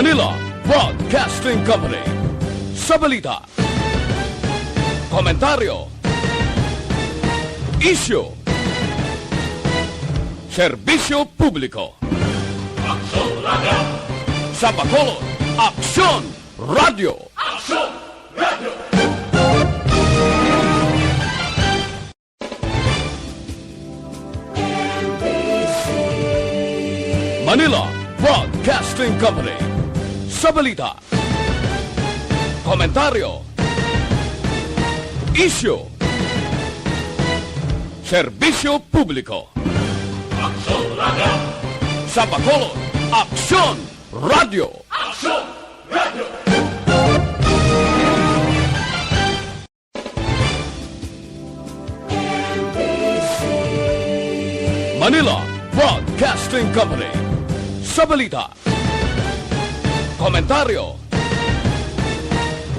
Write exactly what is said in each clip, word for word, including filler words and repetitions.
Manila Broadcasting Company. Sa balita, komentaryo, isyu, serbisyo publiko. Aksyon Radio. Sa Bacolod, Aksyon Radio. Aksyon Radio. Manila Broadcasting Company. Sa balita, komentaryo, isyu, serbisyo publiko. Aksyon Radio. Sa Bacolod, Aksyon Radio. Aksyon Radio. Manila Broadcasting Company. Sa balita, komentaryo,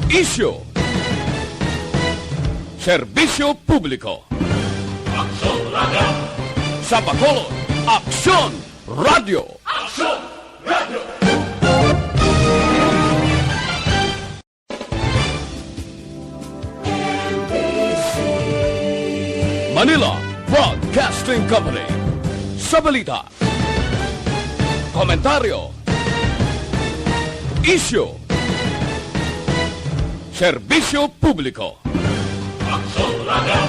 isyu, serbisyo publiko. Aksyon Radio. Sa Bacolod, Aksyon Radio. Aksyon Radio. Manila Broadcasting Company. Sa balita, komentaryo, isyu, serbisyo publiko. Aksyon Radio.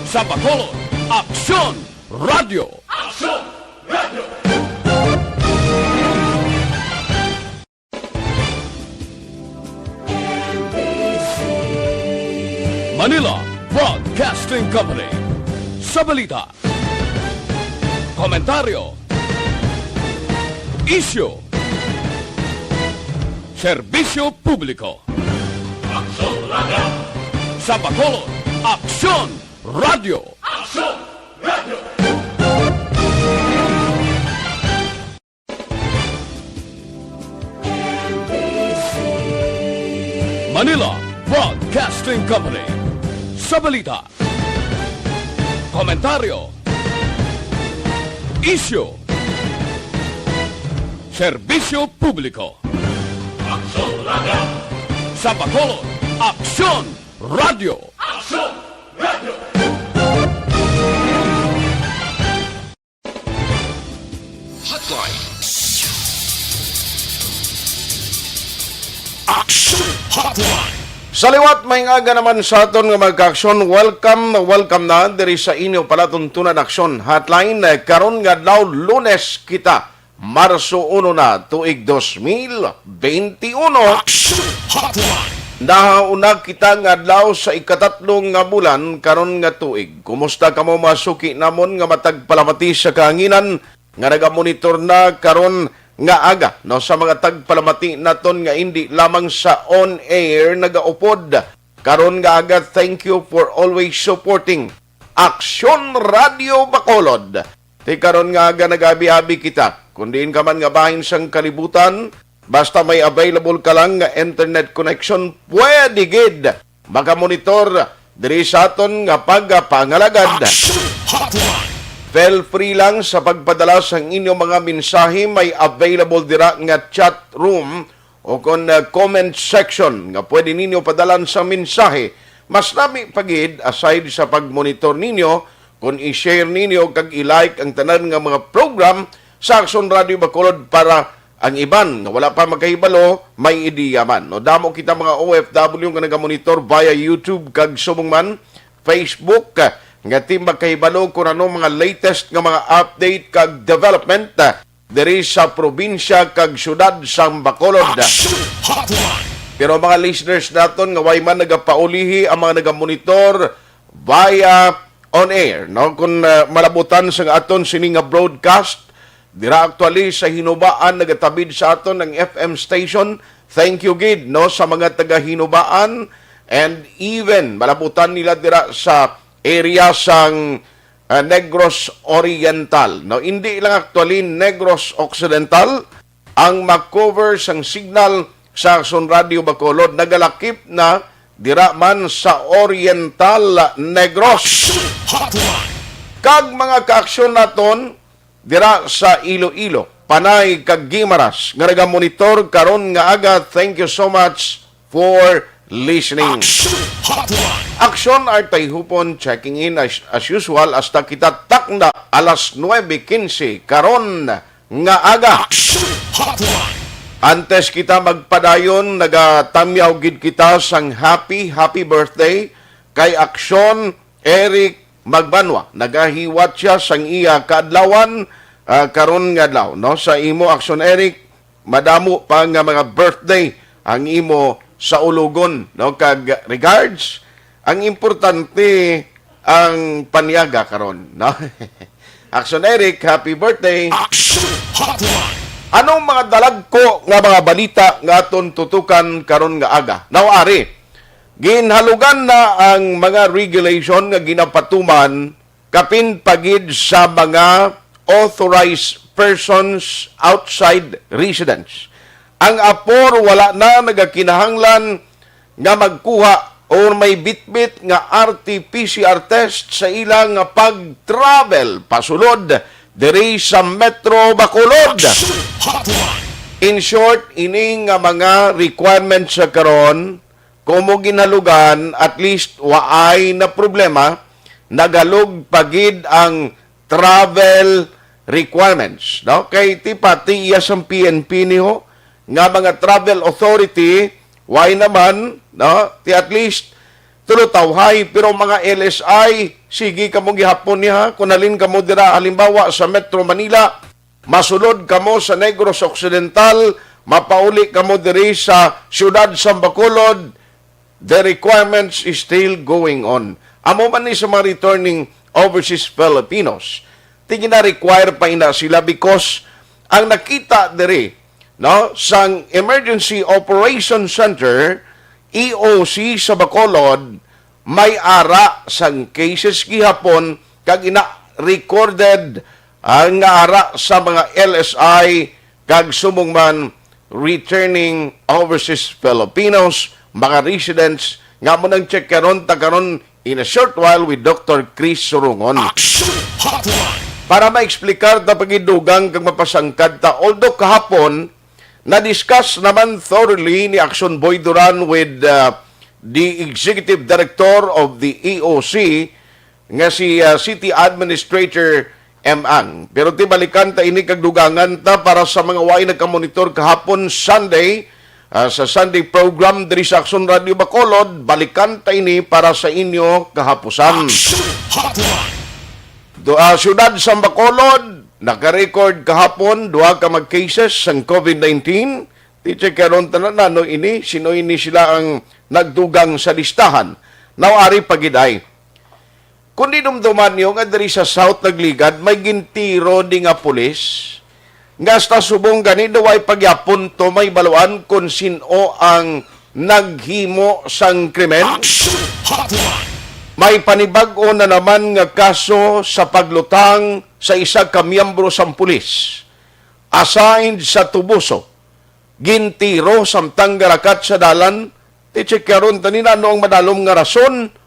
Sa Bacolod, Aksyon Radio. Aksyon Radio. Manila Broadcasting Company. Sa balita, komentaryo, isyu, serbisyo publiko. Aksyon Radio. Sa Bacolod, Aksyon Radio. Aksyon Radio. Manila Broadcasting Company. Sa balita, komentaryo, isyu, serbisyo publiko. Aksyon Radio. Sa Bacolod, Aksyon Radio. Aksyon Radio. Hotline. Action Hotline. Sa liwat, may aga naman sa aton nga mga kaaksyon. Welcome, welcome na diri sa inyo palatuntunan Aksyon Hotline. Karon nga adlaw, Lunes kita, Marso uno na, tuig dos mil benti uno. Action Hotline. Nahauna kita nga adlaw sa ikatatlo nga bulan karon nga tuig. Kumusta kamo, mga suki namon nga matagpalamati sa kahanginan, nga nagamonitor na karon nga aga, no, sa mga tagpalamati naton nga indi lamang sa on air nagaupod karon nga aga. Thank you for always supporting Aksyon Radio Bacolod. Ti karon nga aga nagabi-abi kita. Kung diin ka man nga bahin sang kalibutan, basta may available ka lang nga internet connection, pwede gid makamonitor diri sa aton nga pagpangalagad. Action Hotline. Feel free lang sa pagpadala sang inyong mga mensahe. May available dira nga chat room o kon, uh, comment section nga pwede ninyo padalan sa mensahe. Mas lami pa gid, aside sa pag-monitor ninyo, kung i-share ninyo kag i-like ang tanan nga mga program sa Aksyon Radio Bacolod para ang iban nga wala pa makahibalo may ideya man. No, damo kita mga O F W nga nagamonitor via YouTube kag subong man Facebook, ah, nga ti makahibalo kung ano mga latest nga mga update kag development, ah, diri sa probinsya kag syudad sang Bacolod. Action Hotline. Pero mga listeners naton nga way man nagapaulihi, ang mga nagamonitor via on air, no? Kung, ah, malabutan sang aton sini nga broadcast, dira actually sa Hinubaan nagatabid sa aton ang F M station. Thank you gid, no, sa mga taga Hinubaan, and even malabutan nila dira sa area sang, ah, Negros Oriental, no? Indi lang actually Negros Occidental ang ma-cover sang signal sa Aksyon Radio Bacolod, nagalakip na dira man sa Oriental Negros. Action Hotline. Kag mga kaaksyon naton dira sa Iloilo, Panay kag Guimaras nga nagamonitor karon nga aga. Thank you so much for listening. Action Hotline. Action Artay Hupon checking in as, as usual, hasta kita takna alas nuebe quince karon nga aga. Action Hotline. Antes kita magpadayon, nagatamyaw gid kita sang happy, happy birthday kay Action Eric Magbanwa. Nagahiwat siya sang iya kaadlawan, ah, karon nga adlaw, no? Sa imo, Action Eric, madamo pa nga mga birthday ang imo sa ulogon, no? Kag regards, ang importante ang panyaga karon, no? Action Eric, happy birthday. Action Hotline. Anong mga dalagko nga mga balita nga aton tutukan karon nga aga? Now, ari, ginhalugan na ang mga regulation nga ginapatuman kapin pa gid sa mga authorized persons outside residence. Ang apor wala na nagakinahanglan nga magkuha or may bitbit nga R T P C R test sa ila nga pag-travel pasulod diri sa Metro Bacolod. Action Hotline. In short, ini nga mga requirements sa karon, kumo ginhalugan, at least waay na problema, nagalog pa gid ang travel requirements, no? Kay ti pati iya sang P N P niho nga mga travel authority, why naman, no? Ti at least tulo tawhay, pero mga L S I, sige kamo gihapon niya. Kung halin kamo dira, halimbawa, sa Metro Manila, masulod kamo sa Negros Occidental, mapauli kamo diri sa siyudad sa Bacolod, the requirements is still going on. Amo man ni sa mga returning overseas Filipinos, ti gina-require pa ina sila because ang nakita diri, no, sang Emergency Operation Center, E O C, sa Bacolod, may ara sang cases gihapon kag ina recorded ang nga ara sa mga L S I kag subong man returning overseas Filipinos, mga residents, nga mo nang check karon ta karon in a short while with Doctor Chris Surungon. Action Hotline. Para maexplikar ta pagidugang kag mapasangkad ta, although kahapon, na-discuss naman thoroughly ni Action Boy Duran with, uh, the Executive Director of the E O C, nga si, uh, City Administrator M. Ang. Pero ti balikan ta ini kag dugangan ta para sa mga way nagkamonitor kahapon, Sunday, ah, sa Sunday program diri sa Action Radio Bacolod, balikan ta ini para sa inyo kahapusan. Action Hotline. Do, ah, siyudad sa Bacolod, naka-record kahapon duha ka mag cases sang COVID nineteen. Ti check karon tanan ano ini, sino ini sila ang nagdugang sa listahan. Now, ari pa gid ay. Kundi dumduman niyo nga diri sa South Nagligad, may gintiro di nga pulis nga hasta subong gani daw ay pagyapon to may baluan kon sin-o ang naghimo sang krimen. Action Hotline. May panibag-o na naman nga kaso sa paglutang sa isa ka miyembro sang pulis. Assigned sa Tubuso, gintiro samtang garakat sa dalan. Ti check karon ta ni ano ang madalom nga rason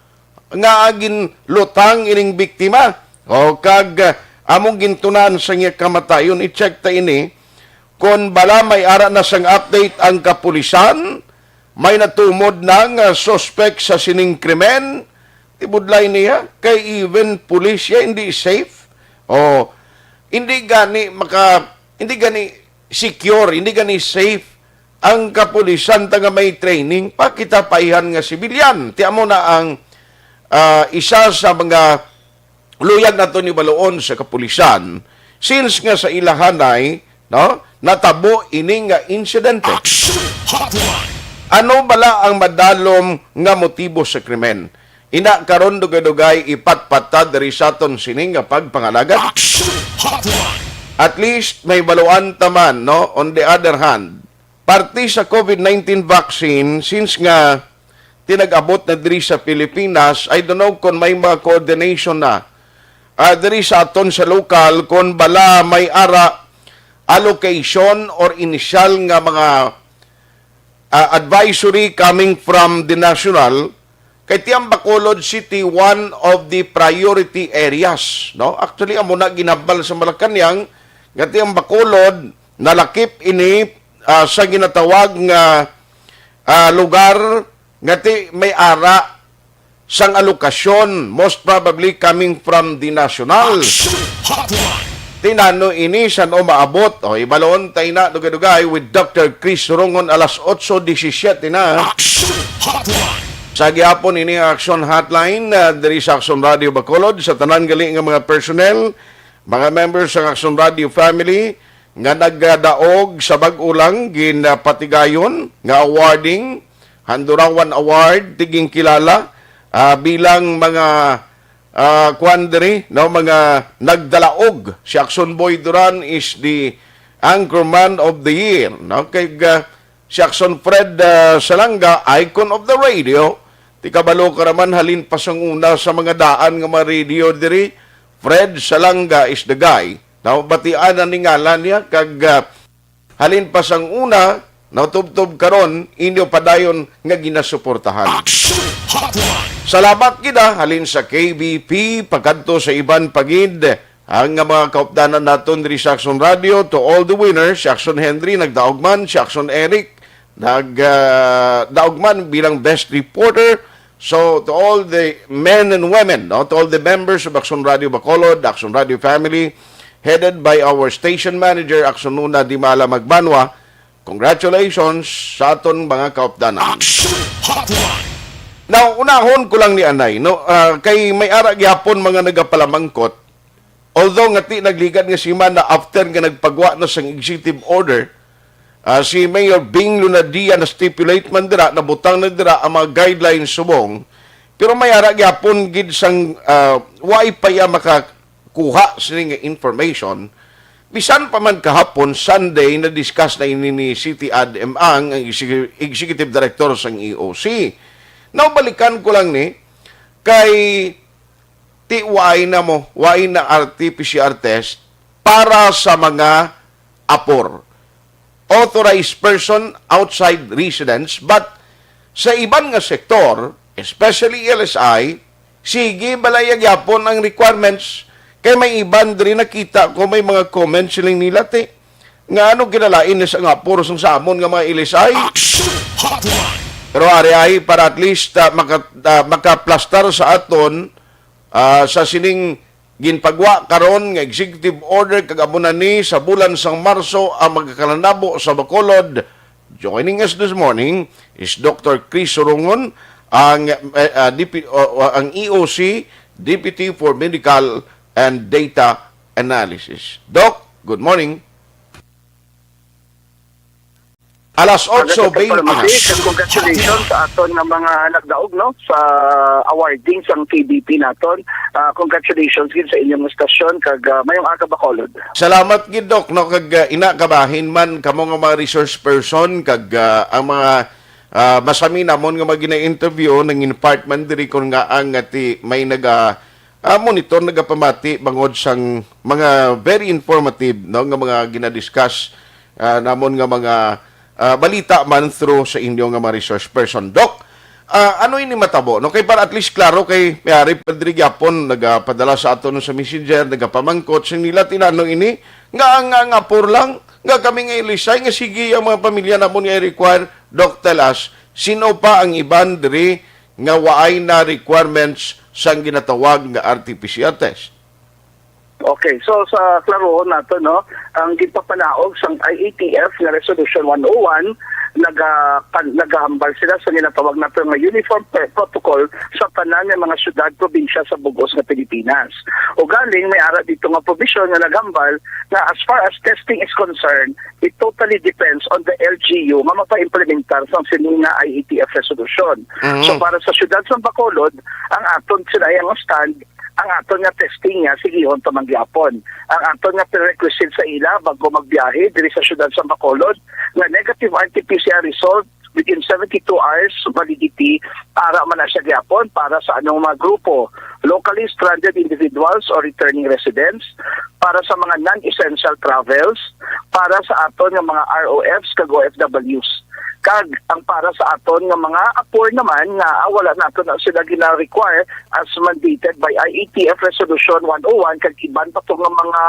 nga ginlutang ining biktima. O, kag, ah, among gintunan sa iya kamatayon. I-check ta ini kon bala may ara na sang update ang kapulisan, may natumod na nga suspek sa sining krimen. Tibudlay niya kay even pulis siya hindi safe. O, hindi gani maka, hindi gani secure, hindi gani safe ang kapulisan ta nga may training pa kita paihan nga sibilyan. Ti amo na ang, ah, isa sa mga luyag nato ni baluon sa kapulisan, since nga sa ilahanay, no, natabo ini nga insidente. Action Hotline. Ano bala ang madalom nga motibo sa krimen? Ina karon dugay-dugay ipatpat ta diri sa aton sini nga pagpangalagad. Action Hotline. At least may baluan ta man, no? On the other hand, parte sa COVID nineteen vaccine, since nga tinag-abot na diri sa Pilipinas, I don't know kung may mga coordination na, ah, diri sa aton sa lokal, kung bala may ara allocation or initial nga mga, ah, advisory coming from the national, kay ti ang Bacolod City one of the priority areas, no? Actually, amo na ginhambal sa Malacañang, Nga ti ang Bacolod nalakip ini, ah, sa ginatawag nga, ah, lugar nga ti may ara sang alokasyon, most probably coming from the national. Action Hotline. Tinano ini san o maabot? O, ibalon tayo na dugay-dugay with Doctor Chris Rongon alas otso disisiete na. Action Hotline. Sa gihapon ini ang Action Hotline, ah, diri sa Action Radio Bacolod, sa tanan gali nga mga personnel, mga members sa Action Radio family nga nagadaog sa bag-o lang ginapatigayon nga awarding, Handurawan Award, tiging kilala, ah, bilang mga, ah, kuwan diri, no, mga nagdalaog. Si Action Boy Duran is the Anchorman of the Year, no? Kay, ah, si Action Fred, ah, Salanga, icon of the radio. Ti kabalo ka naman, halin pa sang una sa mga daan nga mga radio diri, Fred Salanga is the guy. Now, batian na ni ngalan niya, kag, ah, halin pa sang una, natubtob karon, inyo padayon nga ginasuportahan. Action Hotline. Salamat gid, ah, halin sa K B P, pagkadto sa iban pa gid, ang nga mga kaupdanan naton diri sa Action Radio, to all the winners, si Action Henry, nagdaog man, si Action Eric, nag, ah, daog man bilang best reporter. So, to all the men and women, no, to all the members of Action Radio Bacolod, Action Radio family, headed by our station manager, Action Luna Dimala Magbanwa, congratulations sa aton mga kaupdanan. Action Hotline. Now, unahon ko lang ni anay, no? Ah, kay may ara gihapon mga nagapalamangkot, although nga ti nagligad nga semana after nga nagpagwa na sang executive order, ah, si Mayor Bing Lunadia na-stipulate man dira, nabutang na dira ang mga guidelines subong, pero may ara gyapon gid sang, ah, way pa iya makakuha sini nga information, bisan pa man kahapon, Sunday, na-discuss na ini ni City Ad Emang, ang execu-, executive director sang E O C. Now, balikan ko lang ni, kay ti way na mo, way na R T P C R test para sa mga apor, authorized person outside residence, but sa iban nga sektor, especially L S I, sige, balaya gyapon ang requirements, kay may iban diri nakita ko may mga comments siling nila, ti, nga ano, kinalain ni sa nga apor sang sa amon nga mga L S I. Action Hotline. Pero ari ay para at least, ah, maka-, ah, makaplastar sa aton, ah, sa sining ginpagwa karon nga executive order, kag amo na ni sa bulan sang Marso ang magkakanabo sa Bacolod. Joining us this morning is Doctor Chris Surungon, ang, eh, ah, D P, o, o, ang E O C, Deputy for Medical and Data Analysis. Doc, good morning. Alas otso Congrats, Doctor Palomati. Congratulations sa aton nga mga nagdaog, no, sa awarding sang K B P naton. Ah, congratulations gid sa inyong estasyon, kag, ah, mayong aga, Bacolod. Salamat gid, Doc, no, kag, ah, ina, kabahin man kamo nga mga resource person, kag, ah, ang mga, ah, masami namon nga mga gina-interview, nang-impart man diri kon nga ang nga ti may naga, ah, monitor, nagapamati bangod sang mga very informative, no, nga mga ginadiscuss, ah, namon nga mga, ah, balita man through sa inyo nga mga resource person. Doc, ah, ano ini matabo, no? Kay para at least klaro, kay may ari pa diri gyapon nagapadala sa aton sa messenger, nagapamangkot sa nila, tinano ini nga ang, nga, nga apor lang, nga kami nga ilisay, nga sige ang mga pamilya namon nga i-require, Doc, tell us, sino pa ang iban diri nga waay na requirements sang ginatawag nga R T P C R test? Okay, so sa klarohon nato, no, ang ginpapanaog sang I A T F nga Resolution one oh one, naga-, pan-, nagahambal sila sa ginatawag nato nga uniform pr-, protocol sa tanan nga mga syudad, probinsya sa bug-os nga Pilipinas. Ugaling may ara dito nga provision nga naghambal nga as far as testing is concerned, it totally depends on the L G U nga mapaimplementar sang sini nga I A T F resolution. Mhm. So, para sa siyudad sa Bacolod, ang aton sila ang stand, ang aton nga testing nga sigihon ta man gyapon. Ang aton nga prerequisite sa ila bago magbiyahe diri sa siyudad sa Bacolod nga negative R T P C R result within seventy-two hours validity, para man na siya gyapon para sa anong mga grupo, locally stranded individuals or returning residents, para sa mga non-essential travels, para sa aton nga mga R O Fs kag O F Ws. Kag ang para sa aton nga mga apor naman nga, ah, wala nato na sila gina-require as mandated by I A T F Resolution one oh one kag iban pa to nga mga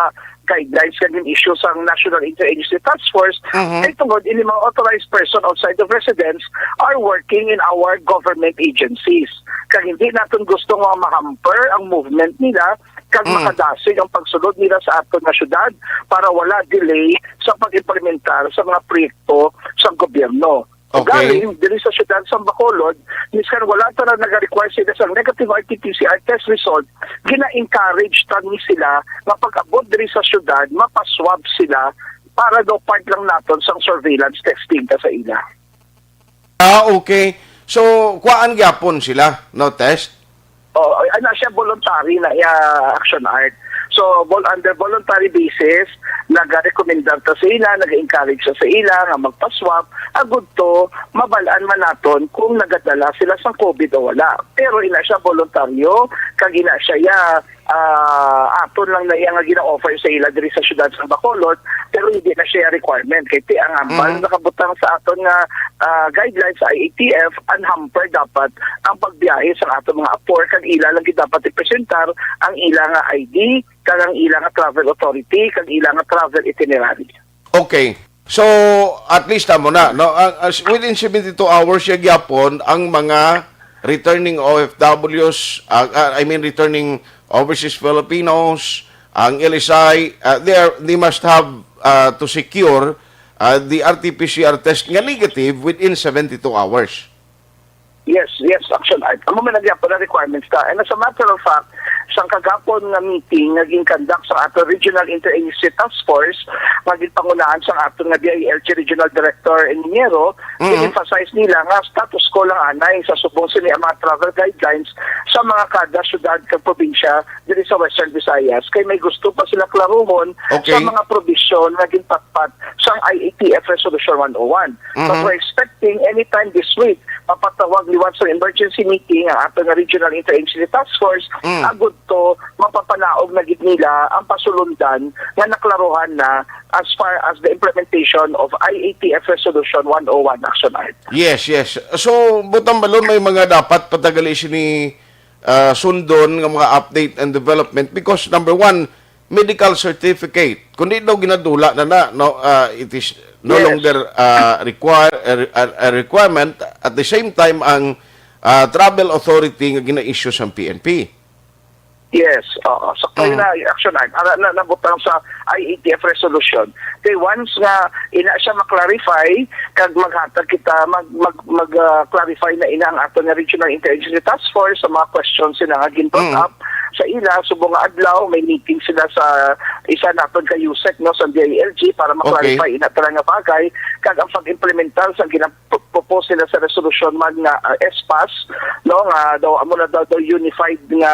guidelines nga gin-issue sang National Interagency Task Force Mhm. ay tungod ini mga authorized person outside of residence are working in our government agencies. Kag hindi naton gusto nga ma-hamper ang movement nila kag Mm. makadasig ang pagsulod nila sa aton nga syudad para wala delay sa pag-implementar sa mga proyekto sa gobyerno. Okay. Ugaling, diri sa siyudad sang Bacolod, miskan wala ta na nag-require sila sa negative R T P C R test result, gina-encourage ta ni sila nga pag-abot diri sa siyudad, mapaswab sila para daw part lang naton sang surveillance testing ta sa ila. Ah, okay. So, kuhaan gyapon sila, no, test? Oh, ay, ano siya, voluntary na iya, Action Art. So, vol-, under voluntary basis, nagarekomendar ta sa ila, nag-encourage sa, sa ila nga magpa-swab, agud to mabal-an man naton kung nagadala sila sang COVID o wala. Pero ina siya voluntaryo, kag ina siya ya, ah, aton lang na iya nga gina-offer sa ila diri sa siyudad sa Bacolod, pero hindi na siya requirement. Kay ti ang ambal Mhm. nakabutang sa aton nga, ah, guidelines sa I A T F, unhampered dapat ang pagbiyahe sa aton mga apor, kag ila lang gid dapat ipresentar ang ila nga I D, kag ang ila nga travel authority, kag ila nga travel itinerary. Okay. So, at least amo na, no? Ang, as, within seventy-two hours siya gyapon ang mga returning O F Ws, ah, ah, I mean returning overseas Filipinos, ang L S I, ah, they are, they must have, ah, to secure, ah, the R T P C R test nga negative within seventy-two hours. Yes, yes, Action Art. Amo man ang gyapon ang requirements ta. And as a matter of fact, sang kagapon nga meeting nga gin-conduct sa ato Regional Interagency Task Force nga ginpangunahan sang aton nga D I L G Regional Director Engineero, Mm. gin-emphasize nila nga status quo lang anay sa subong sini ang mga travel guidelines sa mga kada syudad kag probinsya diri sa Western Visayas. Kay may gusto pa sila klaruhon Okay. sa mga probisyon nga ginpatpat sang I A T F Resolution one oh one. But Mhm. we're expecting anytime this week, mapatawag liwat sa emergency meeting ang ato nga Regional Interagency Task Force, Mm. agud to mapapanaog na gid nila ang pasulundan nga naklaruhan na as far as the implementation of I A T F Resolution one oh one, Action Art. Yes, yes. So, butang balon, may mga dapat patagali sini, ah, sundon nga mga update and development because, number one, medical certificate. Kundi daw ginadula na na, no, ah, it is no Yes. longer, ah, require, a, a, a requirement. At the same time, ang, ah, travel authority nga gina-issue sa P N P. Yes, oo. Sakto Mm. na, Action Art. Ara na nabutang sa I A T F resolution. Kay once nga ina siya ma-clarify, kag maghatag kita, mag, mag, mag, ah, clarify na ina ang ato nga Regional Interagency Task Force sa mga questions sila nga gin-brought Mm. up sa ila, subong nga adlaw, may meeting sila sa isa naton ka USEC, no, sa D I L G para ma-clarify Okay. ina tanan nga bagay, kag ang pag-implementar sa gina-, propose nila sa resolution man nga, ah, S pass, no, nga daw, amo na daw, daw unified nga,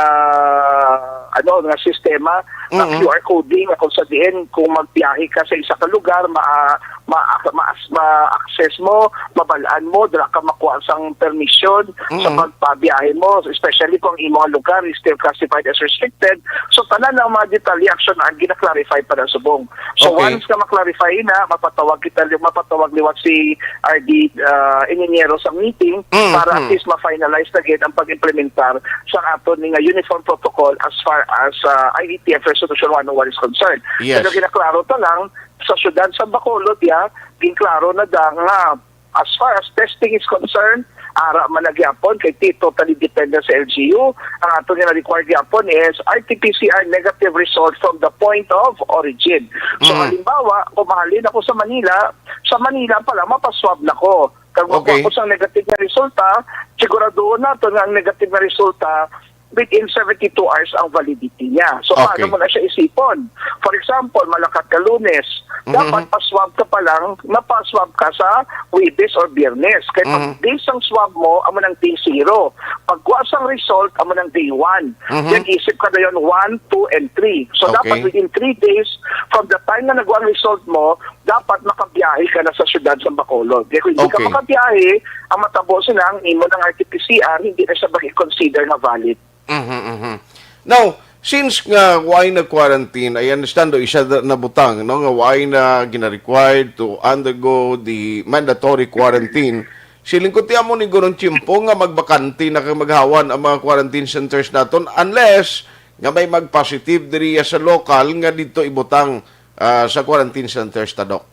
ano, nga sistema, nga Mm-mm. Q R coding, nga kung sa diin, kung magbiyahe ka sa isa ka lugar, ma-, ma-, ma-, ma-access mo, mabal-an mo, dira ka makuha sang permisyon sa Mm-mm. pagpabiyahe mo, especially kung imo nga lugar is still classified as restricted. So, tanan ang mga detalye, Action Art, gina-clarify pa na subong. So, Okay. once nga ma-clarify na, mapatawag kita, mapatawag liwat si R D, ah, Engineero sa meeting Mm, para at mm. least ma-finalize na gid ang pag-implementar sa aton ni nga uniform protocol as far as, ah, I A T F Resolution one oh one is concerned. Yes. Pero ginaklaro ta lang, sa siyudad sa Bacolod, ya, ginklaro na da nga as far as testing is concerned, ara man na gyapon kay ti totally depende sa L G U. Ang ato nga required gyapon is R T P C R negative result from the point of origin. So, Mm. halimbawa, kung mahalin ako sa Manila, sa Manila pa lang, mapaswab na ko. Kag makuha Okay. ko sang negative nga resulta, siguraduhon nato nga ang negative nga resulta within seventy-two hours ang validity niya. So, Okay. paano mo na siya isipon? For example, malakat ka Lunes, Mhm. dapat pa-swab ka pa lang, mapa-swab ka sa Huwebes or Biyernes. Kay pag Mhm. day sang swab mo, amo nang day zero. Pagkuha sang result, amo nang day one. Mhm. Then isip ka dayon one, two, and three. So, Okay. dapat within three days from the time na nakuha ang result mo, dapat makabiyahe ka na sa siyudad sa Bacolod. Kaya kung hindi ka Okay. makabiyahe, ang matabo sila, ang imo ng R T P C R, hindi na siya mag-consider na valid. Mhm, mhm. Now, since nga why na quarantine, I understand do isa na, nabutang, no, nga why na gina-required to undergo the mandatory quarantine. Siling ko, ti amo ni gurong tiyempo nga magbakante na kag maghawan ang mga quarantine centers naton, unless nga may mag-positive diriya sa lokal nga didto ibutang, ah, sa quarantine centers ta, Doc?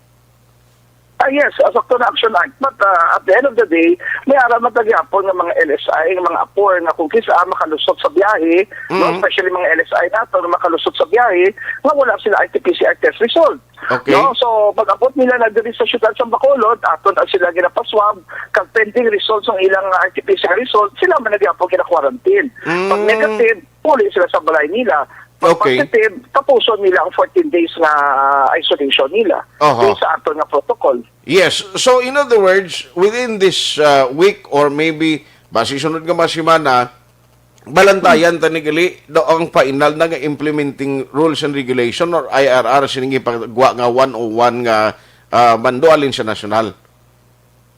Ah, yes, as of to na action act. But, ah, at the end of the day, may ara man ta gyapon nga mga L S I, nga mga apor nga kung kisa makalusot sa biyahe, no, Mm. especially mga L S I nato nga makalusot sa biyahe, nga wala sila R T P C R test result. Okay. No? So, pag-abot nila na diri sa siyudad sa Bacolod, aton na sila ginapaswab, kag pending results ang ilang R T P C R result, sila man na gyapon gina-quarantine. Pag Mm. negative, uli sila sa balay nila. Pag Okay. positive, tapuson nila ang fourteen days nga isolation nila Aha. based sa aton nga protocol. Yes. So, in other words, within this, uh, week or maybe basi sunod nga mga semana, balantayan ta ni gali do ang final na nga implementing rules and regulation or I R R sining ipagwa nga one oh one nga, ah, mando halin sa nasyonal.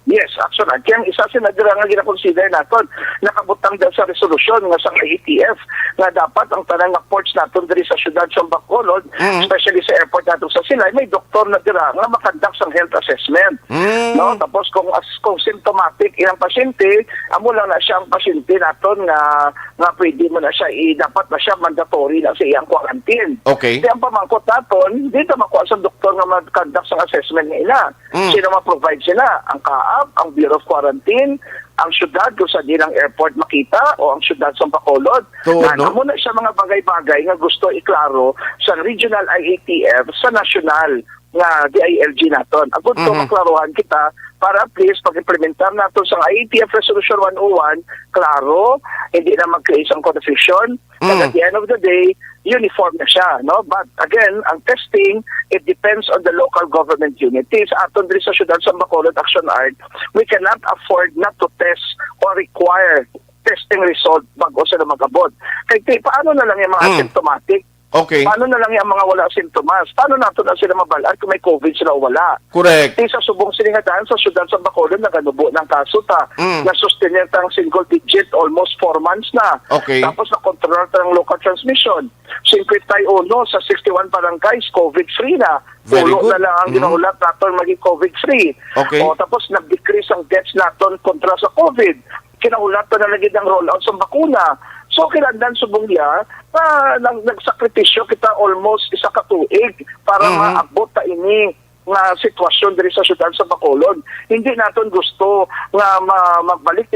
Yes, actually, kaya ang isa sila dira nga gina-consider naton, nakabutang dyan sa resolusyon nga sa I A T F nga dapat ang tanan nga ports naton diri sa siyudad sa Bacolod, Mm. especially sa airport naton sa Silay, may doktor na dira nga makandak sang health assessment. Mm. No? Tapos kung as, kung symptomatic ilang pasyente, amo lang na siya ang pasyente naton nga nga pwede mo na siya i-, dapat na siya mandatory na sa iyang quarantine. Okay. Di ang pamangkot naton, di ta makuha sa doktor nga mag-conduct sang assessment nga ina. Mm. Sino ma-provide sila? Ang kaap, ang Bureau of Quarantine, ang syudad kung sa ilang airport makita, o ang syudad sa Bacolod. Tuod, Na no? Amo na siya mga bagay-bagay nga gusto iklaro sa regional I A T F sa nasyonal nga D I L G naton. Agud ko Mhm. maklaruhan kita para at least pag-implementar naton sa I A T F Resolution one oh one, klaro, hindi na mag-create ang confusion. Kag Mm. at the end of the day, uniform na siya, no? But again, ang testing, it depends on the local government unit. Sa aton diri sa siyudad sa Bacolod, Action Art, we cannot afford not to test or require testing result bago sila mag-abot. Kay ti-, paano na lang yung mga Mm. asymptomatic? Okay. Paano na lang yung mga wala sintomas? Paano nato na sila mabalaan kung may COVID sila o wala? Correct. Di sa subong sini nga daan sa siyudad sa Bacolod, naganubo ng kaso ta. Mm. Nasustener ta ang single digit, almost four months na. Okay. Tapos nakontrol ta ang local transmission. Singkwenta y uno sa sixty-one barangays, COVID-free na. Very Tulo good. na lang ang Mm. ginahulat naton maging COVID-free. Okay. O, tapos nag-decrease ang deaths naton kontra sa COVID. Kinahulat pa na lagi ang rollout sa bakuna. So, kinahanglan subong niya na nag-, nagsakripisyo kita almost isa ka tuig para Mhm. maabot ta ini nga sitwasyon diri sa siyudad sa Bacolod. Hindi naton gusto nga ma-, magbalik.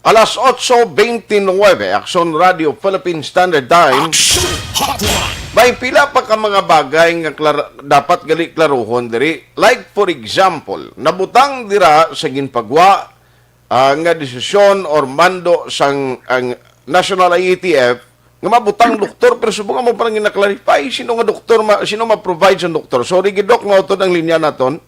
Alas otso bente nuebe, Aksyon Radio Philippine Standard Time. Action Hotline. May pila pa ka mga bagay nga klar-, dapat gali klaruhon diri. Like, for example, nabutang dira sa ginpagwa, ah, nga desisyon or mando sang ang National I A T F nga mabutang doktor, pero subong mo parang gina-clarify sino nga doktor ma-, sino ma-provide sa doktor. Sorry, gid, Doc, nautod ang linya naton.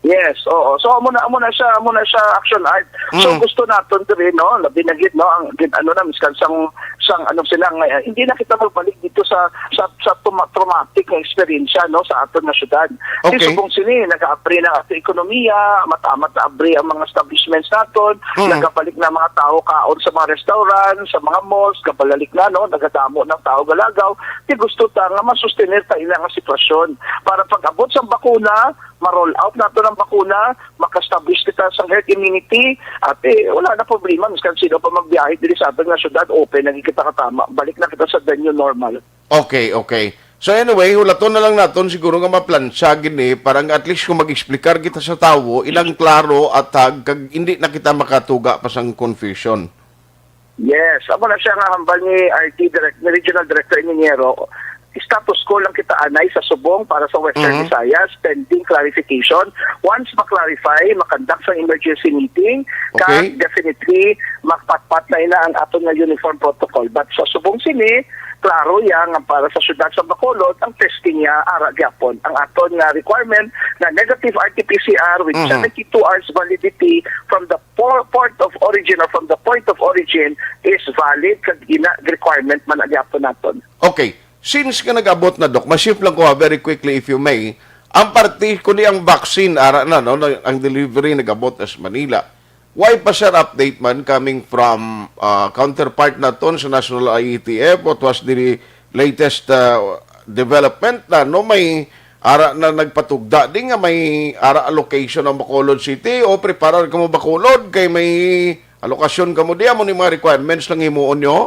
Yes, oo. So, amo na, amo na siya, amo na siya, Action Art. So, Mm. gusto naton diri, no, labi na gid, no, ang gid-, ano na, miskan sang, sang, ano sila, nga, eh, hindi na kita magbalik dito sa, sa, sa tuma-, traumatic nga eksperyensya, no, sa aton nga syudad. Okay. Di subong sini, nag-aabri na ang aton ekonomiya, matamat na abri ang mga establishments naton, Mm. nagabalik na mga tao kaon sa mga restaurant, sa mga malls, gabalik na, no, nagadamo ng tao galagaw. Di gusto ta nga masustener ta ina nga sitwasyon. Para pag-abot sa bakuna, ma-roll out nato ng bakuna, maka-establish kita sa herd immunity, at, eh, wala na problema. Miskan sino pa magbiyahe diri sa aton nga syudad, open na kita katama. Balik na kita sa the new normal. Okay, okay. So anyway, hulaton na lang naton siguro nga maplansya gini para nga at least kung mag-explicar kita sa tawo, ilang klaro at hag, kag hindi na kita makatuga pa sang confusion. Yes, amo na siya nga hambal ni R T Direct, ni Regional Director Iniñero. Status quo lang kita anay sa subong para sa Western Mhm. Visayas, pending clarification. Once ma-clarify, makandak sa emergency meeting, Okay. kag definitely magpatpat na ina ang aton nga uniform protocol. But sa subong sini, klaro ya nga para sa siyudad sa Bacolod, ang testing niya ara gyapon. Ang aton nga requirement nga negative R T P C R with Mhm. seventy-two hours validity from the por-, port of origin or from the point of origin is valid, kag ina requirement man na gyapon naton. Okay. Since nga nag-abot na, Doc, ma-shift lang ko, ha, very quickly, if you may. Ang parte, kundi ang vaccine, ara na, no, na, ang delivery nag-abot na sa Manila. Why pa, sir, update man coming from, ah, counterpart naton sa National I A T F? What was the latest, ah, development na, no? May ara na nagpatugda di nga may ara allocation ang Bacolod City o preparar kamo Bacolod kay may alokasyon kamo di amo ni mga requirements lang himuon nyo?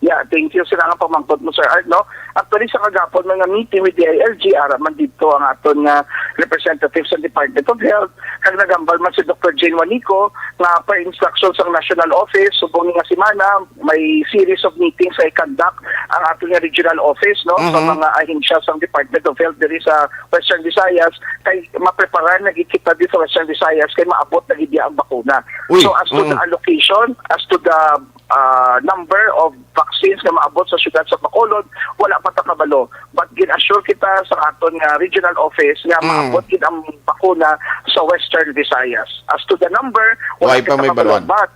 Yeah, thank you. Sila nga pamangkot mo, Sir Art, no? Actually, sa kagapon, mga meeting with the I L G, ara man dito ang aton nga representative sa Department of Health, kag nagambal man si Doctor Jane Juanico nga per instruction sa National Office, subong nga semana, may series of meetings sa i-conduct ang aton nga regional office, no? Sa Mhm. mga ahensya sa Department of Health diri sa Western Visayas, kay mapreparar na gid kita dito sa Western Visayas, kay maabot na gid ang bakuna. Uy, So, as to the mm. allocation, as to the ah, number of vaccines nga maabot sa siyudad sa Bacolod, wala pa ta kabalo. But gin-assure kita sa aton nga regional office nga Mm. maabot gid ang bakuna sa Western Visayas. As to the number, wala Why pa kita may kabalo. baluan? But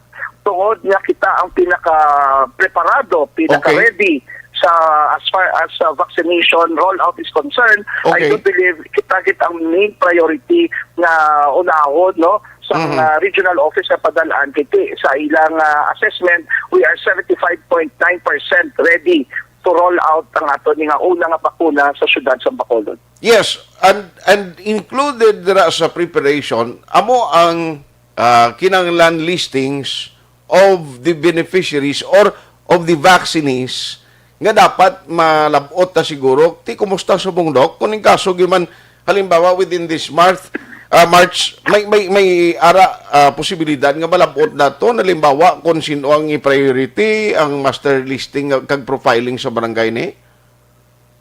tungod nga kita ang pinaka-preparado, Okay. pinaka-ready sa, as far as, uh, vaccination rollout is concerned, I Okay. do believe kita gid ang main priority nga unahon, no? Sa Mhm. mga regional office nga padalaan, kay ti-, sa ilang, ah, assessment, we are seventy-five point nine percent ready to roll out ang ato ni nga una nga bakuna sa siyudad sa Bacolod. Yes, and, and included dira sa preparation, amo ang, ah, kinahanglan listings of the beneficiaries or of the vaccinees nga dapat malab-ot ta siguro. Ti, kumusta sa bungdok? Kung in kaso, giman, halimbawa, within this March, ah, March, may, may, may ara, ah, posibilidad nga malab-ot na to. Halimbawa, kung sino ang i-priority, ang master listing, ah, kag profiling sa barangay ni?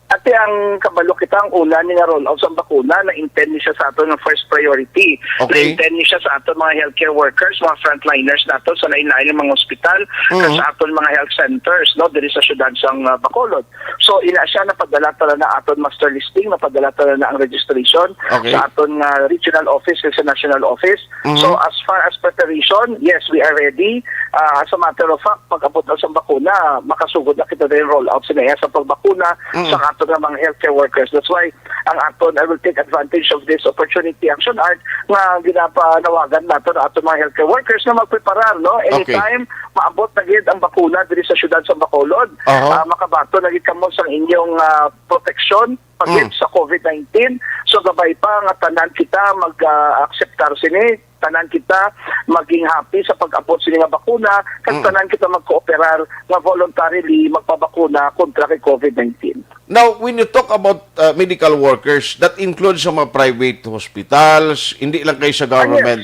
Ati ang kabalo kita, ang una ni nga roll out sa bakuna, na-intend ni siya sa aton nga first priority. Okay. Na-intend ni siya sa aton mga healthcare workers, mga frontliners nato sa lain-lain nga mga ospital, Mhm. kag sa aton mga health centers, no, diri sa siyudad sang, ah, Bacolod. So, ina siya, napadala ta na aton master listing, napadala ta na ang registration Okay. sa aton nga regional office kag sa national office. Mhm. So, as far as preparation, yes, we are ready. Ah, as a matter of fact, pag-abot na sa bakuna, makasugod na kita din roll out sa iya sa pagbakuna Mm. sa aton nga mga healthcare workers. That's why ang aton, I will take advantage of this opportunity, Action Art, nga ginapanawagan nato na aton mga healthcare workers na magpreparar, no? Okay. Anytime maabot na gid ang bakuna diri sa siyudad sa Bacolod, Aha. ah, makabaton na gid kamo sa inyong, ah, proteksyon pagid Mm. sa covid nineteen. So, gabay pa nga tanan kita mag, ah, akseptar sini, tanan kita maging happy sa pag-abot sini nga bakuna, kag Mm. tanan kita magkooperar nga voluntarily magpabakuna kontra kay covid nineteen. Now, when you talk about, uh, medical workers, that includes sa mga private hospitals, hindi lang kay sa Ah, yes. government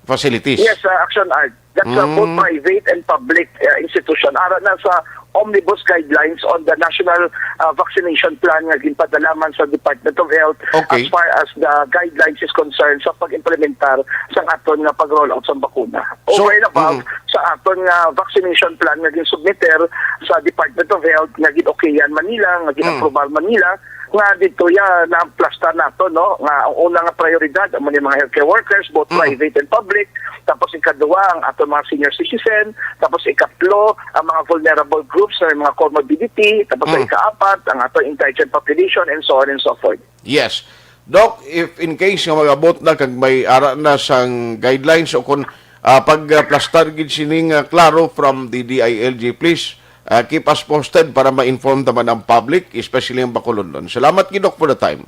facilities? Yes, uh, Action Art. That's, uh, both Mm. private and public, uh, institution. Ara na sa omnibus guidelines on the national, uh, vaccination plan nga ginpadala man sa Department of Health Okay. as far as the guidelines is concerned sa pag-implementar sa aton nga pag-roll out sa bakuna. So, Over and above mm. sa aton nga vaccination plan nga ginsubmiter sa Department of Health nga gin-okayan man nila, nga Mm. gin-aprobar man nila, nga dito ya na-plastar nato, no, nga ang una nga prioridad amo ni mga healthcare workers, both Mm. private and public, tapos ikaduha ang ato mga senior citizen, tapos ikatlo ang mga vulnerable groups na may mga comorbidity, tapos ang Mm. ikaapat ang ato indigent population, and so on and so forth. Yes. Doc, if in case nga mag-abot na kag may ara na sang guidelines o kung, ah, pag, ah, plastar gid sining, ah, klaro from the D I L G, please, ah, keep us posted para ma-inform naman ang public, especially ang Bacolodnon. Salamat gid, Doc, for the time.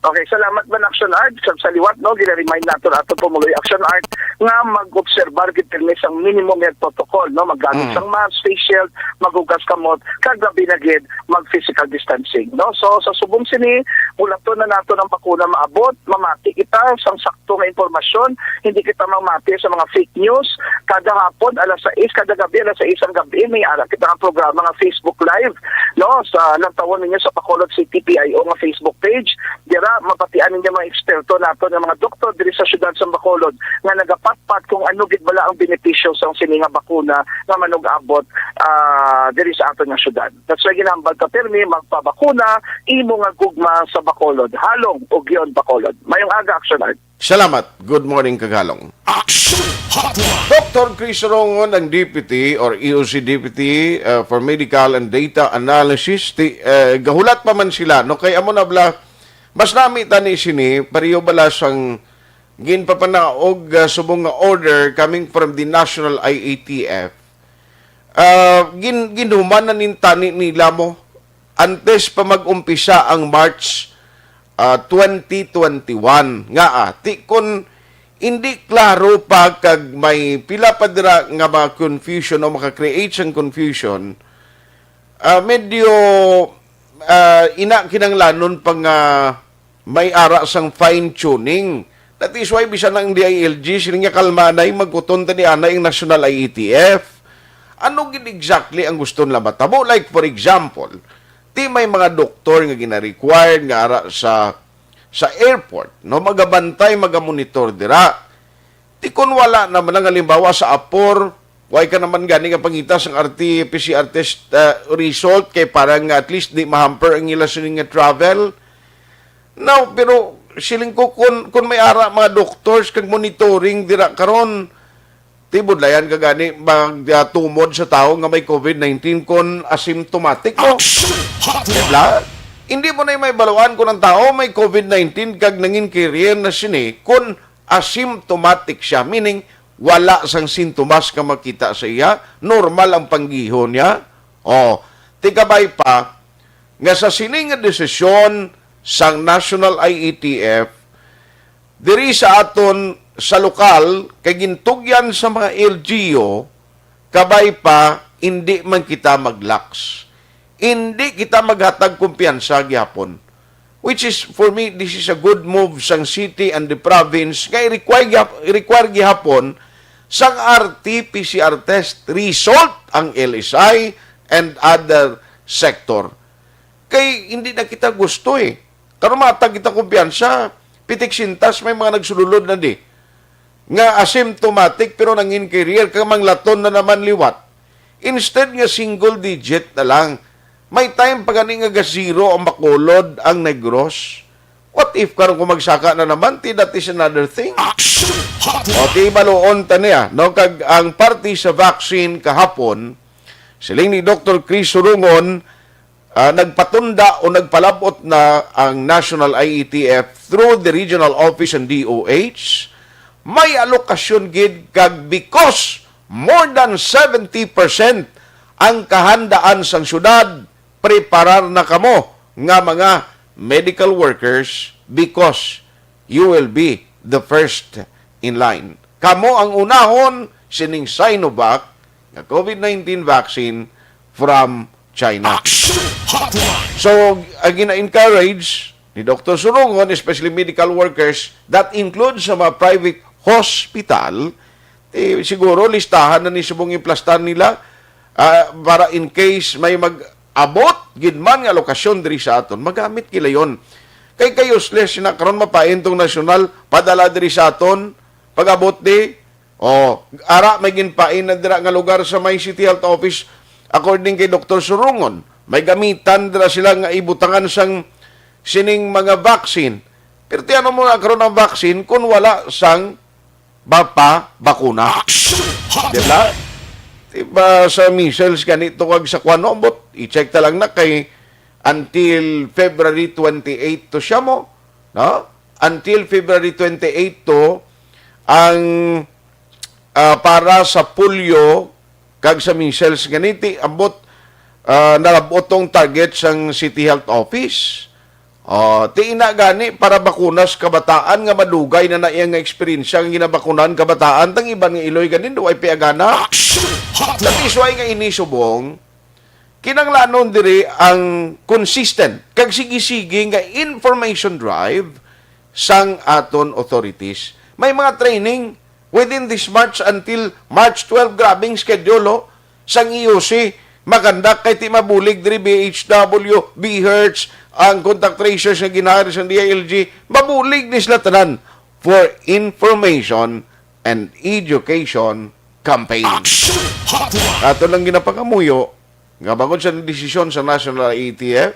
Okay, salamat man, Action Art. Sa, sa liwat, no, gina-remind nato na ato pumuloy, Action Art, nga mag-obserbar gid pirmi sang minimum health protocol, no, maggamit Mm. sang mask, face shield, maghugas kamot, kag labi na gid mag-physical distancing, no. So, sa subong sini, bulaton na nato ang bakuna maabot, mamati kita sang sakto nga impormasyon, hindi kita mamati sa mga fake news. Kada hapon, alas sais, kada gabi, alas sais ang gabi, may ara kita nga programa nga Facebook Live, no? Sa, lantawon ninyo sa Bacolod City P I O nga Facebook page. Dira, mabatian ninyo mga eksperto nato nga mga doktor diri sa siyudad sa Bacolod nga nagapatpat kung ano gid bala ang benepisyo sang sini nga bakuna nga manug-abot, ah, diri sa aton nga siyudad. That's why ginahambal ta pirmi, magpabakuna, imo nga gugma sa Bacolod. Halong, ugyon Bacolod. Mayong aga, Action Art. Salamat. Good morning, kag halong. Action Hotline. Doctor Chris Rongon, ang Deputy or E O C Deputy, uh, for Medical and Data Analysis. Ti, uh, gahulat pa man sila, no? Kay amo na bala, mas nami tani sini, pareho bala sang ginpapanaog, uh, subong nga order coming from the National I A T F. Ah, gin-, ginhuman na nin tani nila mo antes pa mag-umpisa ang March, ah, twenty twenty-one. Nga, ah, ti kun hindi klaro pa kag may pila pa dira nga mga confusion o maka-create sang confusion, ah, medyo, ah, ina kinanglanon pa nga may ara sang fine tuning. That is why bisan ang D I L G, sila nga kalmanay, magkuton ta ni anay ang National I E T F. Ano gid exactly ang gusto nila matabo? Like, for example, ti may mga doktor nga gina-required nga ara sa, sa airport, no? Magabantay, magamonitor dira. Ti kun wala naman ang halimbawa sa apor, way ka naman gani nga pangita sang R T P C R test, ah, result kay para nga at least di mahamper ang ila sining nga travel. Now, pero siling ko kun, kun may ara mga doctors kag monitoring dira karon, ti budlayan ka gani mag, ah, tumod sa tawo nga may COVID nineteen kun asymptomatic mo. Action Hotline! Diba? Hindi mo na may baluan kung ang tao may COVID nineteen kag nangin carrier na sini kung asymptomatic siya, meaning wala sang sintomas nga makita sa iya, normal ang panggihon niya. Oh, ti kabay pa nga sa sini nga desisyon sang National I E T F, diri sa aton sa lokal kay gintugyan sa mga L G U, kabay pa, hindi man kita mag-lax. Hindi kita maghatag kumpiyansa gihapon. Which is, for me, this is a good move sang city and the province nga i-require, gihap- i-require gihapon sang R T P C R test result ang L S I and other sector. Kay hindi na kita gusto eh. Karon matag kita kumpiyansa, pitik sintas may mga nagsululod na di nga asymptomatic pero nangin carrier, kag manglaton na naman liwat. Instead nga single digit na lang, may time pa gani nga ga-zero ang Bacolod, ang Negros. What if karon kung magsaka na naman, ti, that is another thing. Action Hotline! O, ti, baluon ta niya, no? Kag ang parte sa vaccine kahapon, siling ni Doktor Chris Surungon, ah, nagpatunda o nagpalabot na ang National I E T F through the regional office and D O H, may alokasyon gid kag because more than seventy percent ang kahandaan sang syudad, preparar na kamo nga mga medical workers because you will be the first in line. Kamo ang unahon sining Sinovac nga COVID nineteen vaccine from China. Action Hotline! So, ang gina-encourage ni Doktor Surungon, especially medical workers, that includes sa mga private hospital, eh, siguro listahan na ni subong iplastar nila, ah, para in case may mag-abot gid man nga lokasyon diri sa aton, magamit nila yon. Kay, kay useless na karon mapain tong nasyonal, padala diri sa aton, pag-abot di, oh, ara may ginpain na dira nga lugar sa may City Health Office, according kay Doktor Surungon. May gamitan dira sila nga ibutangan sang sining mga vaccine. Pero ti ano mo na karon ang vaccine kung wala sang ba pa bakuna? Action Hotline! Di ba? Ti ba sa measles ganito kag sa kuwan, no? But i-check ta lang na kay until February twenty-eight to siya mo, no? Until February twenty-eight to ang, ah, para sa polio kag sa measles ganiti, ambot, ah, nalab-ot tong target sang City Health Office. Oh, ti ina gani para bakunas kabataan nga madugay na na iya nga eksperyensya nga ginabakunan kabataan tang iban nga iloy ganin do ay piagana. Action Hotline! That is why nga ini subong, kinanglanon diri ang consistent kag sige-sige nga information drive sang aton authorities. May mga training within this March until March twelve. Grabing schedule, oh, sang E O C. Maganda kay ti mabulig diri B H W, B Hertz, ang contact tracers nga ginhari sang D I L G. Mabulig ni sila tanan for information and education campaign. Action Hotline! Ato lang ginapangamuyo nga bangod sa desisyon sa National I E T F,